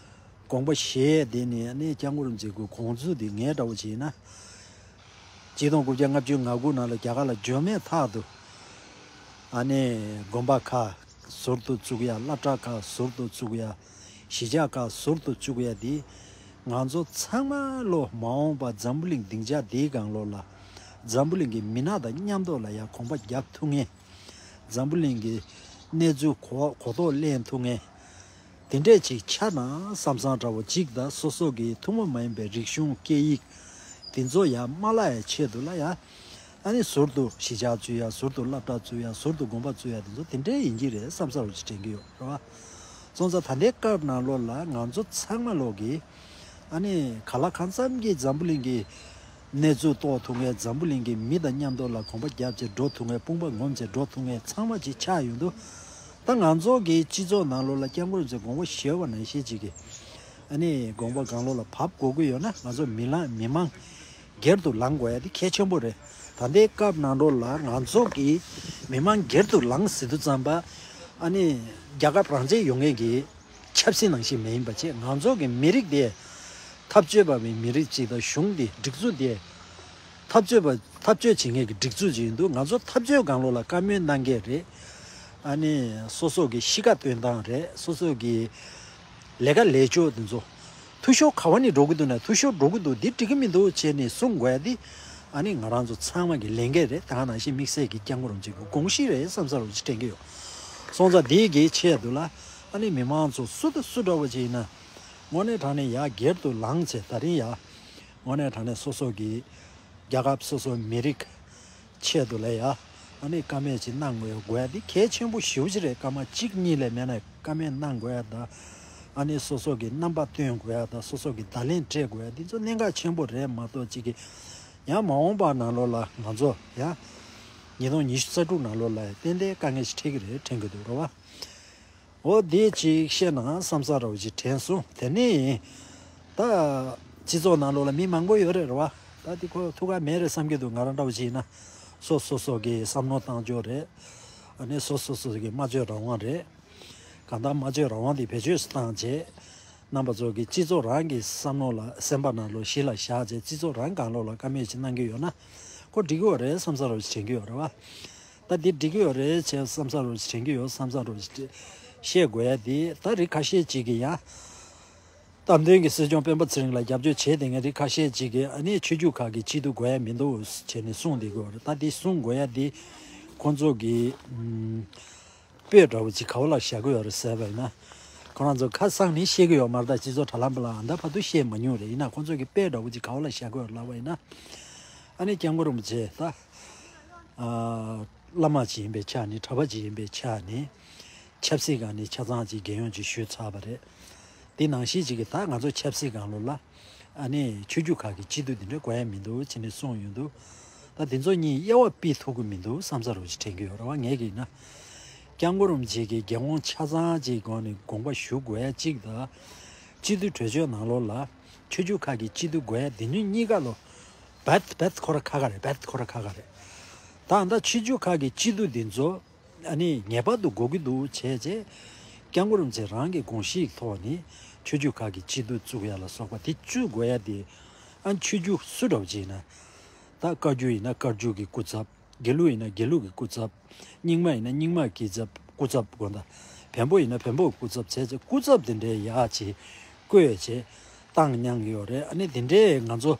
དགོངས་པ་བཞེས་དེ་ནི་ཨ་ནི་སྐྱབས་མགོན་རིན་པོ་ཆེའི་དགོངས་ཚུལ་དེ་ངའི་འདྲ་བོ་བྱས་ན། གཅིག་སྟོང་དགུ་བརྒྱ་ལྔ་བཅུ་ང་དགུ་ནང་ལ་རྒྱ་གར་ལ་འབྱོར་མེད་ཐག་ཏུ། ཨ་ནི་དགོན་པ་ཁག་ཟུར་དུ་བཙུགས་ཡ། སློབ་གྲྭ་ཁག་ཟུར་དུ་བཙུགས་ཡ། གཞིས་ཆགས་ཁག་ཟུར་དུ་བཙུགས་ཡ་དེ། ང་ཚོ་ཚང་མ་ལོ་མ་འོངས་པ་འཛམ་བུ་གླིང་སྡིངས་ཆ་འདིའི་སྒང་ལོགས་ལ། འཛམ་བུ་གླིང་གི་མི་སྣ་དང་མཉམ་དུ་ལ་ཡ་གོམ་པ་རྒྱབ་ཐུབ་མཁན། འཛམ་བུ་གླིང་གི་གནས་ཚུལ་གོ་གོ་རྟོགས་ལེན་ཐུབ་མཁན། དེ་འདྲས་ཅིག་ཆགས་ན་བསམ་བསམ་འདྲ་བོ་ཅིག་དང་། སོ་སོ་གི་ཐུན་མོང་མ་ཡིན་པའི་རིག་གཞུང་སྐད་ཡིག་དེ་ཚོ་ཡང་མ་བརླག་ཡའི་ཆེད་དུ་ལ་ཡ། ཨ་ནི་ཟུར་དུ་གཞིས་ཆགས་བཙུགས་ཡ། ཟུར་དུ་སློབ་གྲྭ་བཙུགས་ཡ། ཟུར་དུ་དགོན་པ་བཙུགས་ཡ་དེ་ཚོ་དེ་འདྲས་ཡིན་གྱི་རེད་བསམ་ས་རུ་ཅིག་དྲན་གྱི་ཡོད་རེད་བ། སོང་ཙང་ད་ལྟའི་སྐབས་ནང་ལོགས་ལ་ང་ཚོ་ཚང་མ་ལོག་གི་ཨ་ནི་ག་ལ་གང་འཚམ་གྱི་འཛམ་བུ་གླིང་གི་གནས་ཚུལ་རྟོགས་ཐུབ་མཁན། འཛམ་བུ་གླིང་གི་མི་དང་མཉམ་དུ་ལ་གོམ་པ་རྒྱབ་བྱས་འགྲོ་ཐུབ་མཁན། དཔུང་པ་ངོམ་བྱས་འགྲོ་ཐུབ་མཁན་ཚང་མ་ཅིག་ཆགས་ཡོང་དུས། ད་ང་ཚོ་གི་སྤྱི་ཚོགས་ནང་ལོགས་ལ་སྐྱབས་མགོན་རིན་པོ་ཆེ་དགོངས་པ་བཞེས་པ་ནང་བཞིན་ཅིག་གི་ཨ་ནི་དགོངས་པ་གང་ལོགས་ལ་བབས་དགོས་ཀྱི་ཡོད་ན། ང་ཚོ་མི་ལང་མི་མང་སྒེར་དུ་ལངས་དགོས་ཡ་དེ་གལ་ཆེན་པོ་རེད། ད་ལྟའི་སྐབས་ནང་ལོགས་ལ་ང་ཚོ་གི་མི་མང་སྒེར་དུ་ལངས་ཟེར་དུས་ཙམ་པ། ཨ་ནི་རྒྱལ་ཁབ་རང་བཙན་ཡོད་མཁན་གྱི་ཆབ་སྲིད་ནང་བཞིན་མ་ཡིན་པ་བྱས། ང་ཚོ་གི་མི་རིགས་དེ་འཐབ་རྩོད་པ་བའི་མི་རིགས་གཅིག་དང་། གཞུང་དེ་སྒྲིག་འཛུགས་དེ་འཐབ་རྩོད་པ་འཐབ་རྩོད་བྱེད་མཁན་གྱི་སྒྲིག་འཛུགས་ཅིག་ཡིན་དུས། ང་ཚོ་འཐབ་རྩོད་སྒང་ལོགས་ལ་བཀའ་མོལ་གནང་མཁན་རེད། ཨ་ནི་སོ་སོ་གི་གཤིས་ཀ་སྟོན་སྟངས་རེད། སོ་སོ་གི་ལས་ཀ་ལས་ཕྱོགས་དེ་ཚོ་འཐུས་ཤོར་ག་བ་ནས་འགྲོ་གི་འདུག་ན། འཐུས་ཤོར་འགྲོ་གི་འདུག་འདི་འགྲིག་གི་མི་འདུག་བྱས་ནས་གསུང་དགོས་ཡ་འདི་ཨ་ནི་ང་རང་ཚོ་ཚང་མ་གི་ལས་འགན་རེད། ད་ག་ནང་བཞིན་དམིགས་བསལ་གྱི་སྐྱབས་མགོན་རིན་པོ་ཆེ་གི་དགོངས་གཞི་རེད་བསམ་ས་རུ་ཅིག་དྲན་གྱི་ཡོད། སོང་ཙང་འདིའི་གི་ཆེད་དུ་ལ་ཨ་ནི་མི་མང་ཚོ་སུ་དང་སུ་འདྲ་བོ་ཅིག་ཡིན་ན། དངོས་གནས་དྲང་གནས་ཡ་སྒེར་དུ་ལངས་བྱས། ད་རིང་ཡ་དངོས་གནས་དྲང་གནས་སོ་སོ་གི་རྒྱལ་ཁབ་སོ་སོ་མི་རིགས་ཆེད་དུ་ལ་ཡ་ཨ་ནི་བཀའ་མོལ་ཅིག་གནང་དགོས་དགོས་ཡ་འདི་གལ་ཆེན་པོ་ཞེ་པོ་ཅིག་རེད། སྐར་མ་གཅིག་གཉིས་ལས་མེད་ན་བཀའ་མོལ་གནང་དགོས་ཡ་དང་། ཨ་ནི་སོ་སོ་གི་རྣམ་པ་སྟོན་དགོས་ཡ་དང་། སོ་སོ་གི་བརྡ་ལན་སྤྲད་དགོས་ཡ་འདི་ཚོ་གནད་འགག་ཆེན་པོ་རེད་མ་གཏོགས། ཅིག་གི་ཡང་མ་འོངས་པ་ནང་ལོགས་ལ་ང་ཚོ་ཡང་ཉིས་སྟོང་ཉི་ཤུ་རྩ་དྲུག་ནང་ལོགས་ལ་ཏན་ཏན་དཀའ་ངལ་ཞིག་འཕྲད་ཀྱི་རེད་དྲན་གྱི་འདུག་རེད་བ། འོ་དེ་ཅིག་བཤད་ན་བསམ་ས་ར་བ་ཅིག་དྲན་སོང་། དེ་ནས་ད་སྤྱི་ཚོགས་ནང་ལོགས་ལ་མི་མང་པོ་ཡོད་རེད་རེད་བ། ད་དེ་ཁོ་ཐུགས་ཁག་མེད་རེད་བསམ་གྱི་འདུག་ང་རང་འདྲ་བོ་ཅིག་ཡིན་ན། སོ་སོ་སོ་གི་བསམ་བློ་བཏང་ཕྱོགས་རེད། ཨ་ནི་སོ་སོ་སོ་གི་སྨྲ་བརྗོད་རང་དབང་རེད། གང་ལྟར་སྨྲ་བརྗོད་རང་དབང་དེ་བེད་སྤྱོད་བཏང་བྱས། རྣམ་པ་ཚོ་གི་སྤྱི་ཚོགས་རང་གི་བསམ་བློ་ལ་སེམས་པ་ནང་ལོགས་གཞི་ལ་བཞག་བྱས། སྤྱི་ཚོགས་རང་སྒང་ལོགས་ལ་བཀའ་མོལ་ཅིག་གནང་གི་ཡོད་ན་ཁོ་འགྲིག་གི་ཡོད་རེད་བསམ་ས་ར་བ་ཅིག་དྲན་གྱི་ཡོད་རེད་བ། ད་འདི་འགྲིག་གི་ཡོད་རེད་ཅེས་བསམ་ས་རུ་དྲན་གྱི་ཡོད། བསམ་ས་རུ་བཤད་དགོས་ཡ་འདི་ད་རིགས་ཁ་ཤས་ཅིག་གིས་ཡང་། གཏམ་དོན་གྱི་སྲིད་སྐྱོང་སྤེན་པ་ཚེ་རིང་ལ་རྒྱབ་སྐྱོར་བྱས་བསྡད་མཁན་རིགས་ཁ་ཤས་ཅིག་གིས་ཨ་ནི་ཆོས་བརྒྱུད་ཁག་གི་སྤྱི་འཐུས་དགོས་ཡ་མི་འདུག་བྱས་ནས་གསུངས་བསྡད་ཀྱི་ཡོད་རེད། ད་འདི་གསུང་དགོས་ཡ་འདི་ཁོང་ཚོ་གི་ཨམ། དཔེ་འདྲ་བོ་ཅིག་ག་བ་ལ་བཞག་གི་ཡོད་རེད་ཟེར་བ་ཡིན་ན། ཁོ་རང་ཚོ་ཁ་གསང་ནས་བཤད་ཀྱི་ཡོད་མ་རེད། ད་སྤྱི་ཚོགས་དྲ་ལམ་པ་ལ་ཨ་ད་བར་དུ་བཤད་མ་མྱོང་རེད། ཡིན་ན་ཁོང་ཚོ་གི་དཔེ་འདྲ་བོ་ཅིག་ག་བ་ལ་བཞག་གི་ཡོད་རེད་ལབ་པ་ཡིན་ན། ཨ་ནི་སྐྱབས་མགོན་རིན་པོ་ཆེ་ད། ཨ། བླ་མ་ཅིག་ཡིན་པའི་ཆ་ནས། གྲྭ་པ་ཅིག་ཡིན་པའི་ཆ་ནས། ཆབ་སྲིད་སྒང་ནས་ཆ་ཚང་ཅིག་རྒྱལ་ཡོངས་ཅིག་ཞུས་ཚར་བ་རེད། དེ་ནང་བཞིན་ཅིག་གིས་ད་ང་ཚོ་ཆབ་སྲིད་སྒང་ལོགས་ལ་ཨ་ནི་ཆོས་བརྒྱུད་ཁག་གི་སྤྱི་འཐུས་དེ་འདྲ་དགོས་ཡ་མི་འདུག་བྱས་ནས་གསུངས་ཡོང་དུས། ད་དེ་ཚོ་གཉིས་དབྱེ་བ་ཕྱེ་ཐུབ་ཀྱི་མི་འདུག་བསམ་ས་རུ་ཅིག་དྲན་གྱི་ཡོད་རེད་བ། ངས་ཀྱིས་ན། སྐྱབས་མགོན་རིན་པོ་ཆེ་གིས་རྒྱལ་དབང་ཆ་ཚང་ཅིག་སྒང་ནས་དགོངས་པ་ཞུ་དགོས་ཡ་གཅིག་དང་། སྤྱི་འཐུས་གྲོས་ཆོད་ནང་ལོགས་ལ་ཆོས་བརྒྱུད་ཁག་གི་སྤྱི་འཐུས་དགོས་ཡ་དེ་གཉིས་གཉིས་ཀ་ལོ། བད་བད་ཁོ་ར་ཁ་ཁ་རེད། བད་ཁོ་ར་ཁ་ཁ་རེད། ད་ད་ཆོས་བརྒྱུད་ཁག་གི་སྤྱི་འཐུས་འདི་ཚོ་ཨ་ནི་ངེས་པར་དུ་དགོས་ཀྱི་འདུག་བྱས་རྗེས། སྐྱབས་མགོན་རིན་པོ་ཆེ་རང་གི་དགོངས་གཞིའི་ཐོག་ནས་ཆོས་བརྒྱུད་ཁག་གི་སྤྱི་འཐུས་བཙུགས་ཡ་ལ་སོགས་པ་དེ་བཅུ་དགོས་ཡ་དེ། ཨ་ཆོས་བརྒྱུད་སུ་འདྲ་བོ་ཅིག་ཡིན་ན། ད་བཀའ་བརྒྱུད་ཡིན་ན་བཀའ་བརྒྱུད་ཀྱི་སྐུ་ཚབ། དགེ་ལུགས་ཡིན་ན་དགེ་ལུགས་ཀྱི་སྐུ་ཚབ། རྙིང་མ་ཡིན་ན་རྙིང་མ་སྐུ་ཚབ། སྐུ་ཚབ་དགོངས་དག་བོན་པོ་ཡིན་ན་བོན་པོ་སྐུ་ཚབ་བྱས་ཚེ་སྐུ་ཚབ་དེ་འདྲའི་ཡག་ཅིག་བསྐོས་བྱས་བཏང་མྱངས་ཡོད་རེད། ཨ་ནི་དེ་འདྲའི་ང་ཚོ་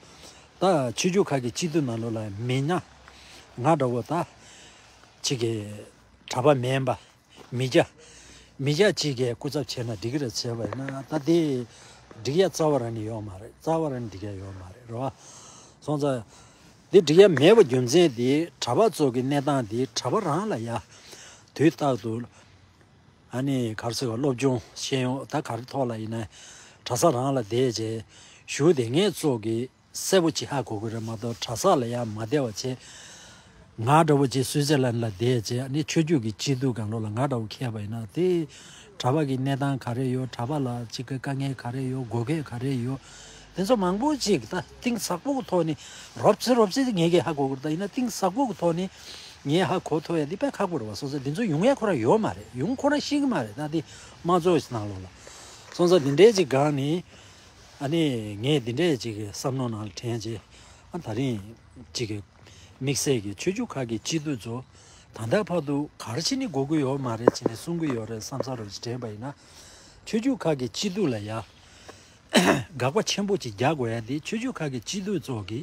ད་ཆོས་བརྒྱུད་ཁག་གི་སྤྱི་འཐུས་ནང་ལོགས་ལ་མི་སྣ་ང་འདྲ་བོ་ད་ཅིག་གི་གྲྭ་པ་མིན་པ། མི་སྐྱ། མི་སྐྱ་གཅིག་གིས་སྐུ་ཚབ་བྱས་ན་འགྲིག་གི་རེད་བྱས་པ་ཡིན་ན་ད་དེ་འགྲིག་ཡ་རྩ་བ་རང་ནས་ཡོད་མ་རེད། རྩ་བ་རང་ནས་འགྲིག་ཡ་ཡོད་མ་རེད་རེད་བ། སོང་ཙང་། དེ་འགྲིག་ཡ་མེད་པ་རྒྱུ་མཚན་དེ་གྲྭ་པ་ཚོ་གི་གནས་སྟངས་དེ་གྲྭ་པ་རང་ལ་ཡ། དུས་རྟག་ཏུ། ཨ་ནི་ག་རེ་ཟེར་བ་སློབ་སྦྱོང་ཤེས་ཡོན་ད་ག་རེ་ཐོག་ལ་ཡིན་ན། གྲྭ་ས་རང་ལ་བསྡད་བྱས། ཞུ་བསྡད་མཁན་ཚོ་གི་གསལ་པོ་ཅིག་ཧ་གོ་གི་རེད་མ་གཏོགས་གྲྭ་ས་ལ་ཡང་མ་བསྡད་པ་བྱས། ང་འདྲ་བོ་ཅིག་སུའི་ཙེར་ལན་ལ་བསྡད་བྱས་ཨ་ནི་ཆོས་བརྒྱུད་ཀྱི་སྤྱི་འཐུས་སྒང་ལོགས་ལ་ང་འདྲ་བོ་འཁེལ་བ་ཡིན་ན་དེ་གྲྭ་པ་གི་གནས་སྟངས་ག་རེ་ཡོད། གྲྭ་པ་ལ་ཅིག་གི་དཀའ་ངལ་ག་རེ་ཡོད། དགོས་གལ་ག་རེ་ཡོད། དེ་ཚོ་མང་པོ་ཅིག་ད་གཏིང་ཟབ་པོ་གི་ཐོག་ནས་རོབ་ཙེ་རོབ་ཙེ་ངས་གི་ཧ་གོ་གི་རེད། ད་ཡིན་ན་གཏིང་ཟབ་པོ་གི་ཐོག་ནས་ངས་ཧ་གོ་ཐུབ་ཡ་འདི་དཔེ་ཁག་པོ་རེད་བ། སོང་ཙང་འདི་ཚོ་ཡོང་ཡ་ཁོ་རང་ཡོད་མ་རེད། ཡོང་ཁོ་རང་ཤེས་གི་མ་རེད། ད་འདི་དམངས་གཙོ་ནང་ལོགས་ལ། སོང་ཙང་འདི་འདྲའི་ཅིག་སྒང་ནས། ཨ་ནི་ངས་འདི་འདྲའི་ཅིག་གི་བསམ་མནོ་ནང་ལ་དྲན་རྗེས། ཨ་ད་རིང་ཅིག་གི་དམིགས་བསལ་གྱི་ཆོས་བརྒྱུད་ཁག་གི་སྤྱི་འཐུས་ཚོ་ད་ལྟ་བར་དུ་ག་རེ་བྱས་ནས་དགོས་ཀྱི་ཡོད་མ་རེད་བྱས་ནས་གསུང་གི་ཡོད་རེད་བསམ་ས་རུ་དྲན་པ་ཡིན་ན། ཆོས་བརྒྱུད་ཁག་གི་སྤྱི་འཐུས་ལ་ཡ་དགག་པ་ཆེན་པོ་ཅིག་རྒྱག་དགོས་ཡ་འདི་ཆོས་བརྒྱུད་ཁག་གི་སྤྱི་འཐུས་ཚོ་གི་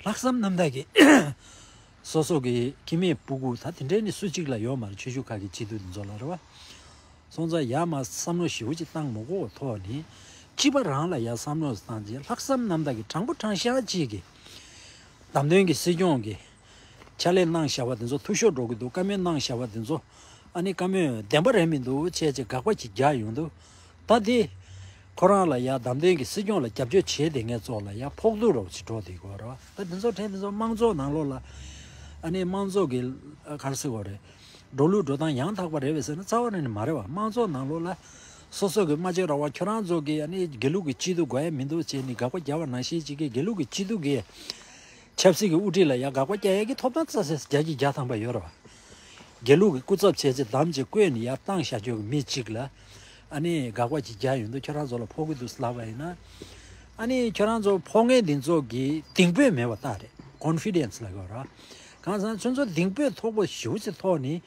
ལྷག་བསམ་རྣམ་དག་གི་སོ་སོ་གི་ཁྱིམ་མི་སྤུ་གུ་ད་དེ་འདྲའི་ནི་སུ་གཅིག་ལ་ཡོད་མ་རེད། ཆོས་བརྒྱུད་ཁག་གི་སྤྱི་འཐུས་འདི་ཚོ་ལ་རེད་བ། སོང་ཙང་ཡར་མར་བསམ་བློ་ཞེ་པོ་ཅིག་བཏང་མ་དགོས་པའི་ཐོག་ནས་སྤྱི་པ་རང་ལ་ཡར་བསམ་བློ་བཏང་རྗེས་ལྷག་བསམ་རྣམ་དག་གིས་དྲང་པོ་དྲང་བཞག་ཅིག་གིས་བདམས་ཐོན་གྱི་སྲིད་སྐྱོང་གི་ཕྱག་ལས་གནང་བཞག་པ་དེ་ཚོ་འཐུས་ཤོར་འགྲོ་གི་འདུག་བཀའ་མོལ་གནང་བཞག་པ་དེ་ཚོ་ཨ་ནི་བཀའ་མོལ་བདེན་པ་རེད་མི་འདུག་བྱས་རྗེས་དགག་པ་ཅིག་རྒྱག་ཡོང་དུས་ད་དེ་ཁོ་རང་ལ་ཡར་བདམས་ཐོན་གྱི་སྲིད་སྐྱོང་ལ་རྒྱབ་སྐྱོར་བྱས་བསྡད་མཁན་ཚོ་ལ་ཡར་ཕོག་ཐུག་རོབ་ཅིག་འགྲོ་བསྡད་ཀྱི་ཡོད་རེད་བ། ད་དེ་ཚོ་དྲན་དེ་ཚོ་དམངས་གཙོ་ནང་ལོགས་ལ་ཨ་ནི་དམངས་གཙོ་གི་ག་རེ་ཟེར་དགོས་རེད། འགྲོ་ལུགས་འགྲོ་སྟངས་ཡང་དག་པ་རེད་པས་ཟེར་ན་རྩ་བ་ནས་ནི་མ་རེད་བ། དམངས་གཙོ་ནང་ལོགས་ལ་སོ་སོ་གི་སྨྲ་བརྗོད་རང་དབང་ཁྱོད་རང་ཚོ་གི་ཨ་ནི་དགེ་ལུགས་ཀྱི་སྤྱི་འཐུས་དགོས་ཡ་མི་འདུག་ཅེས་ནི་དགག་པ་རྒྱག་པ་ནང་བཞིན་ཅིག་གི་དགེ་ལུགས་ཀྱི་སྤྱི་འཐུས་ཀྱི་ཆབ་སྲིད་ཀྱི་དབུ་ཁྲིད་ལ་ཡ་དགག་པ་རྒྱག་ཡ་གི་ཐོབ་ཐང་རྩ་ཟེར་བརྒྱ་ཀྱི་བརྒྱ་ཐམ་པ་ཡོད་རེད་བ། དགེ་ལུགས་ཀྱི་སྐུ་ཚབ་བྱས་ཚེ་བདམས་ཅིག་བསྐོས་ནས་ཡར་བཏང་བཞག་རྒྱུ་གི་མི་གཅིག་ལ་ཨ་ནི་དགག་པ་ཅིག་རྒྱག་ཡོང་དུས་ཁྱོད་རང་ཚོ་ལ་ཕོག་གི་འདུག་ལབ་པ་ཡིན་ན། ཨ་ནི་ཁྱོད་རང་ཚོ་ཕོག་མཁན་འདི་ཚོ་གི་གདེང་སྤོབས་མེད་པ་ལྟར་རེད། ཀོན་ཕི་ཌེན་སི་ལབ་དགོས་ར། གང་ཟེར་ན་ཁྱོད་ཚོ་གདེང་སྤོབས་མཐོ་པོ་ཞེ་པོ་ཅིག་ཐོག་ནས།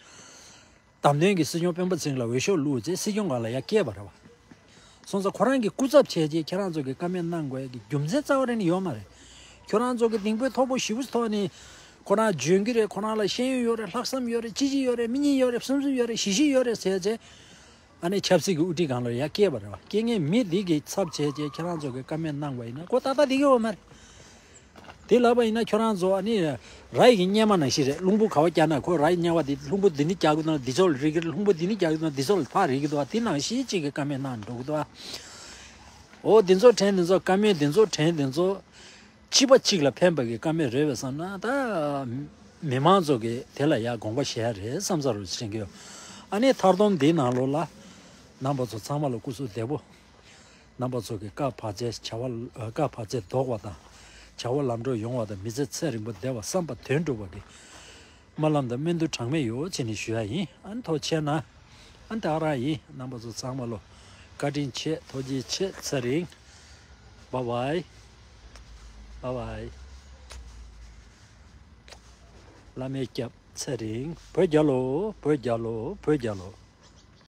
བདམས་ཐོན་གྱི་སྲིད་སྐྱོང་སྤེན་པ་ཚེ་རིང་ལ་འོས་ཤོག་བླུགས་རྗེས་སྲིད་སྐྱོང་སྒང་ལ་ཡར་བསྐྱལ་བ་རེད་བ། སོང་ཙང་ཁོ་རང་གི་སྐུ་ཚབ་བྱས་རྗེས་ཁྱེད་རང་ཚོ་གི་བཀའ་མོལ་གནང་དགོས་ཀྱི་རྒྱུ་མཚན་རྩ་བ་རེ་ནས་ཡོད་མ་རེད། ཁྱོད་རང་ཚོ་གི་གདེང་སྤོབས་མཐོ་པོ་ཞེ་པོ་ཐོག་ནས་ཁོ་རང་འཇོན་གྱི་རེད། ཁོ་རང་ལ་ཤེས་ཡོན་ཡོད་རེད། ལྷག་བསམ་ཡོད་རེད། གཅིག་གཅིག་ཡོད་རེད། མི་གཉིས་ཡོད་རེད། གསུམ་གསུམ་ཡོད་རེད། བཞི་བཞི་ཡོད་རེད་ཟེར་རྗེས་ཨ་ནི་ཆབ་སྲིད་ཀྱི་དབུ་ཁྲིད་སྒང་ལ་ཡར་བསྐྱལ་བ་རེད་བ། བསྐྱལ་མཁན་མི་འདི་གི་ཚབ་བྱས་རྗེས་ཁྱེད་རང་ཚོ་གི་བཀའ་མོལ་གནང་བ་ཡིན་ན་ཁོ་ཏག་ཏག་འདི་གི་ཡོད་མ་རེད། དེ་ལབ་པ་ཡིན་ན་ཁྱོད་རང་ཚོ་ཨ་ནི་ར་ཡི་གི་གཉེར་མ་ནང་བཞིན་རེད། རླུང་བུ་ག་བ་བཀྱག་ན་ཁོ་ར་ཡི་གཉེར་བ་དེ་རླུང་བུ་འདི་ནི་བཀྱག་གི་འདུག་ན་འདི་ཕྱོགས་ལ་རིལ་གི་རེད། རླུང་བུ་འདི་ནི་བཀྱག་གི་འདུག་ན་འདི་ཕྱོགས་ལ་ཕར་རིལ་གི་འདུག་ཨ། དེ་ནང་བཞིན་གཅིག་གི་བཀའ་མོལ་གནང་འགྲོ་གི་འདུག་ཨ། འོ་འདི་ཚོ་དྲན་འདི་ཚོ་བཀའ་མོལ་འདི་ཚོ་དྲན་འདི་ཚོ་སྤྱི་པ་གཅིག་ལ་ཕན་པ་གི་བཀའ་མོལ་རེད་པས་བསམ་ན་ད་མི་མང་ཚོ་གི་དེ་ལ་ཡ་དགོངས་པ་བཞེས་ཡ་རེད་བསམ་ས་རུ་དྲན་གི་ཡོད། ཨ་ནི་མཐར་སྡོམ་འདིའི་ནང་ལོགས་ལ་རྣམ་པ་ཚོ་ཚང་མ་ལ་སྐུ་གཟུགས་བདེ་པོ། རྣམ་པ་ཚོ་གི་བཀའ་བར་ཆད་བྱ་བ་བཀའ་བར་ཆད་ཟློག་པ་དང་། བྱ་བ་ལམ་འགྲོ་ཡོང་བ་དང་། མི་ཚེ་ཚེ་རིང་པོ་བདེ་བ་བསམ་པ་དོན་འགྲུབ་པ་གི་སྨོན་ལམ་དང་སྨོན་འདུན་གྲངས་མེད་ཡོད་ཅེས་ནས་ཞུ་ཡ་ཡིན། ཨ་ནི་ཐུགས་རྗེ་གནང་། ཨ་ནི་ད་ག་རང་ཡིན། རྣམ་པ་ཚོ་ཚང་མ་ལོ་བཀའ་དྲིན་ཆེ། ཐུགས་རྗེ་ཆེ། ཚེ་རིང་། བཱའི་བཱའི། བཱའི་བཱའི། བླ་མའི་སྐྱབས་ཚེ་རིང་། བོད་རྒྱལ་ལོ། བོད་རྒྱལ་ལོ། བོད་རྒྱལ་ལོ།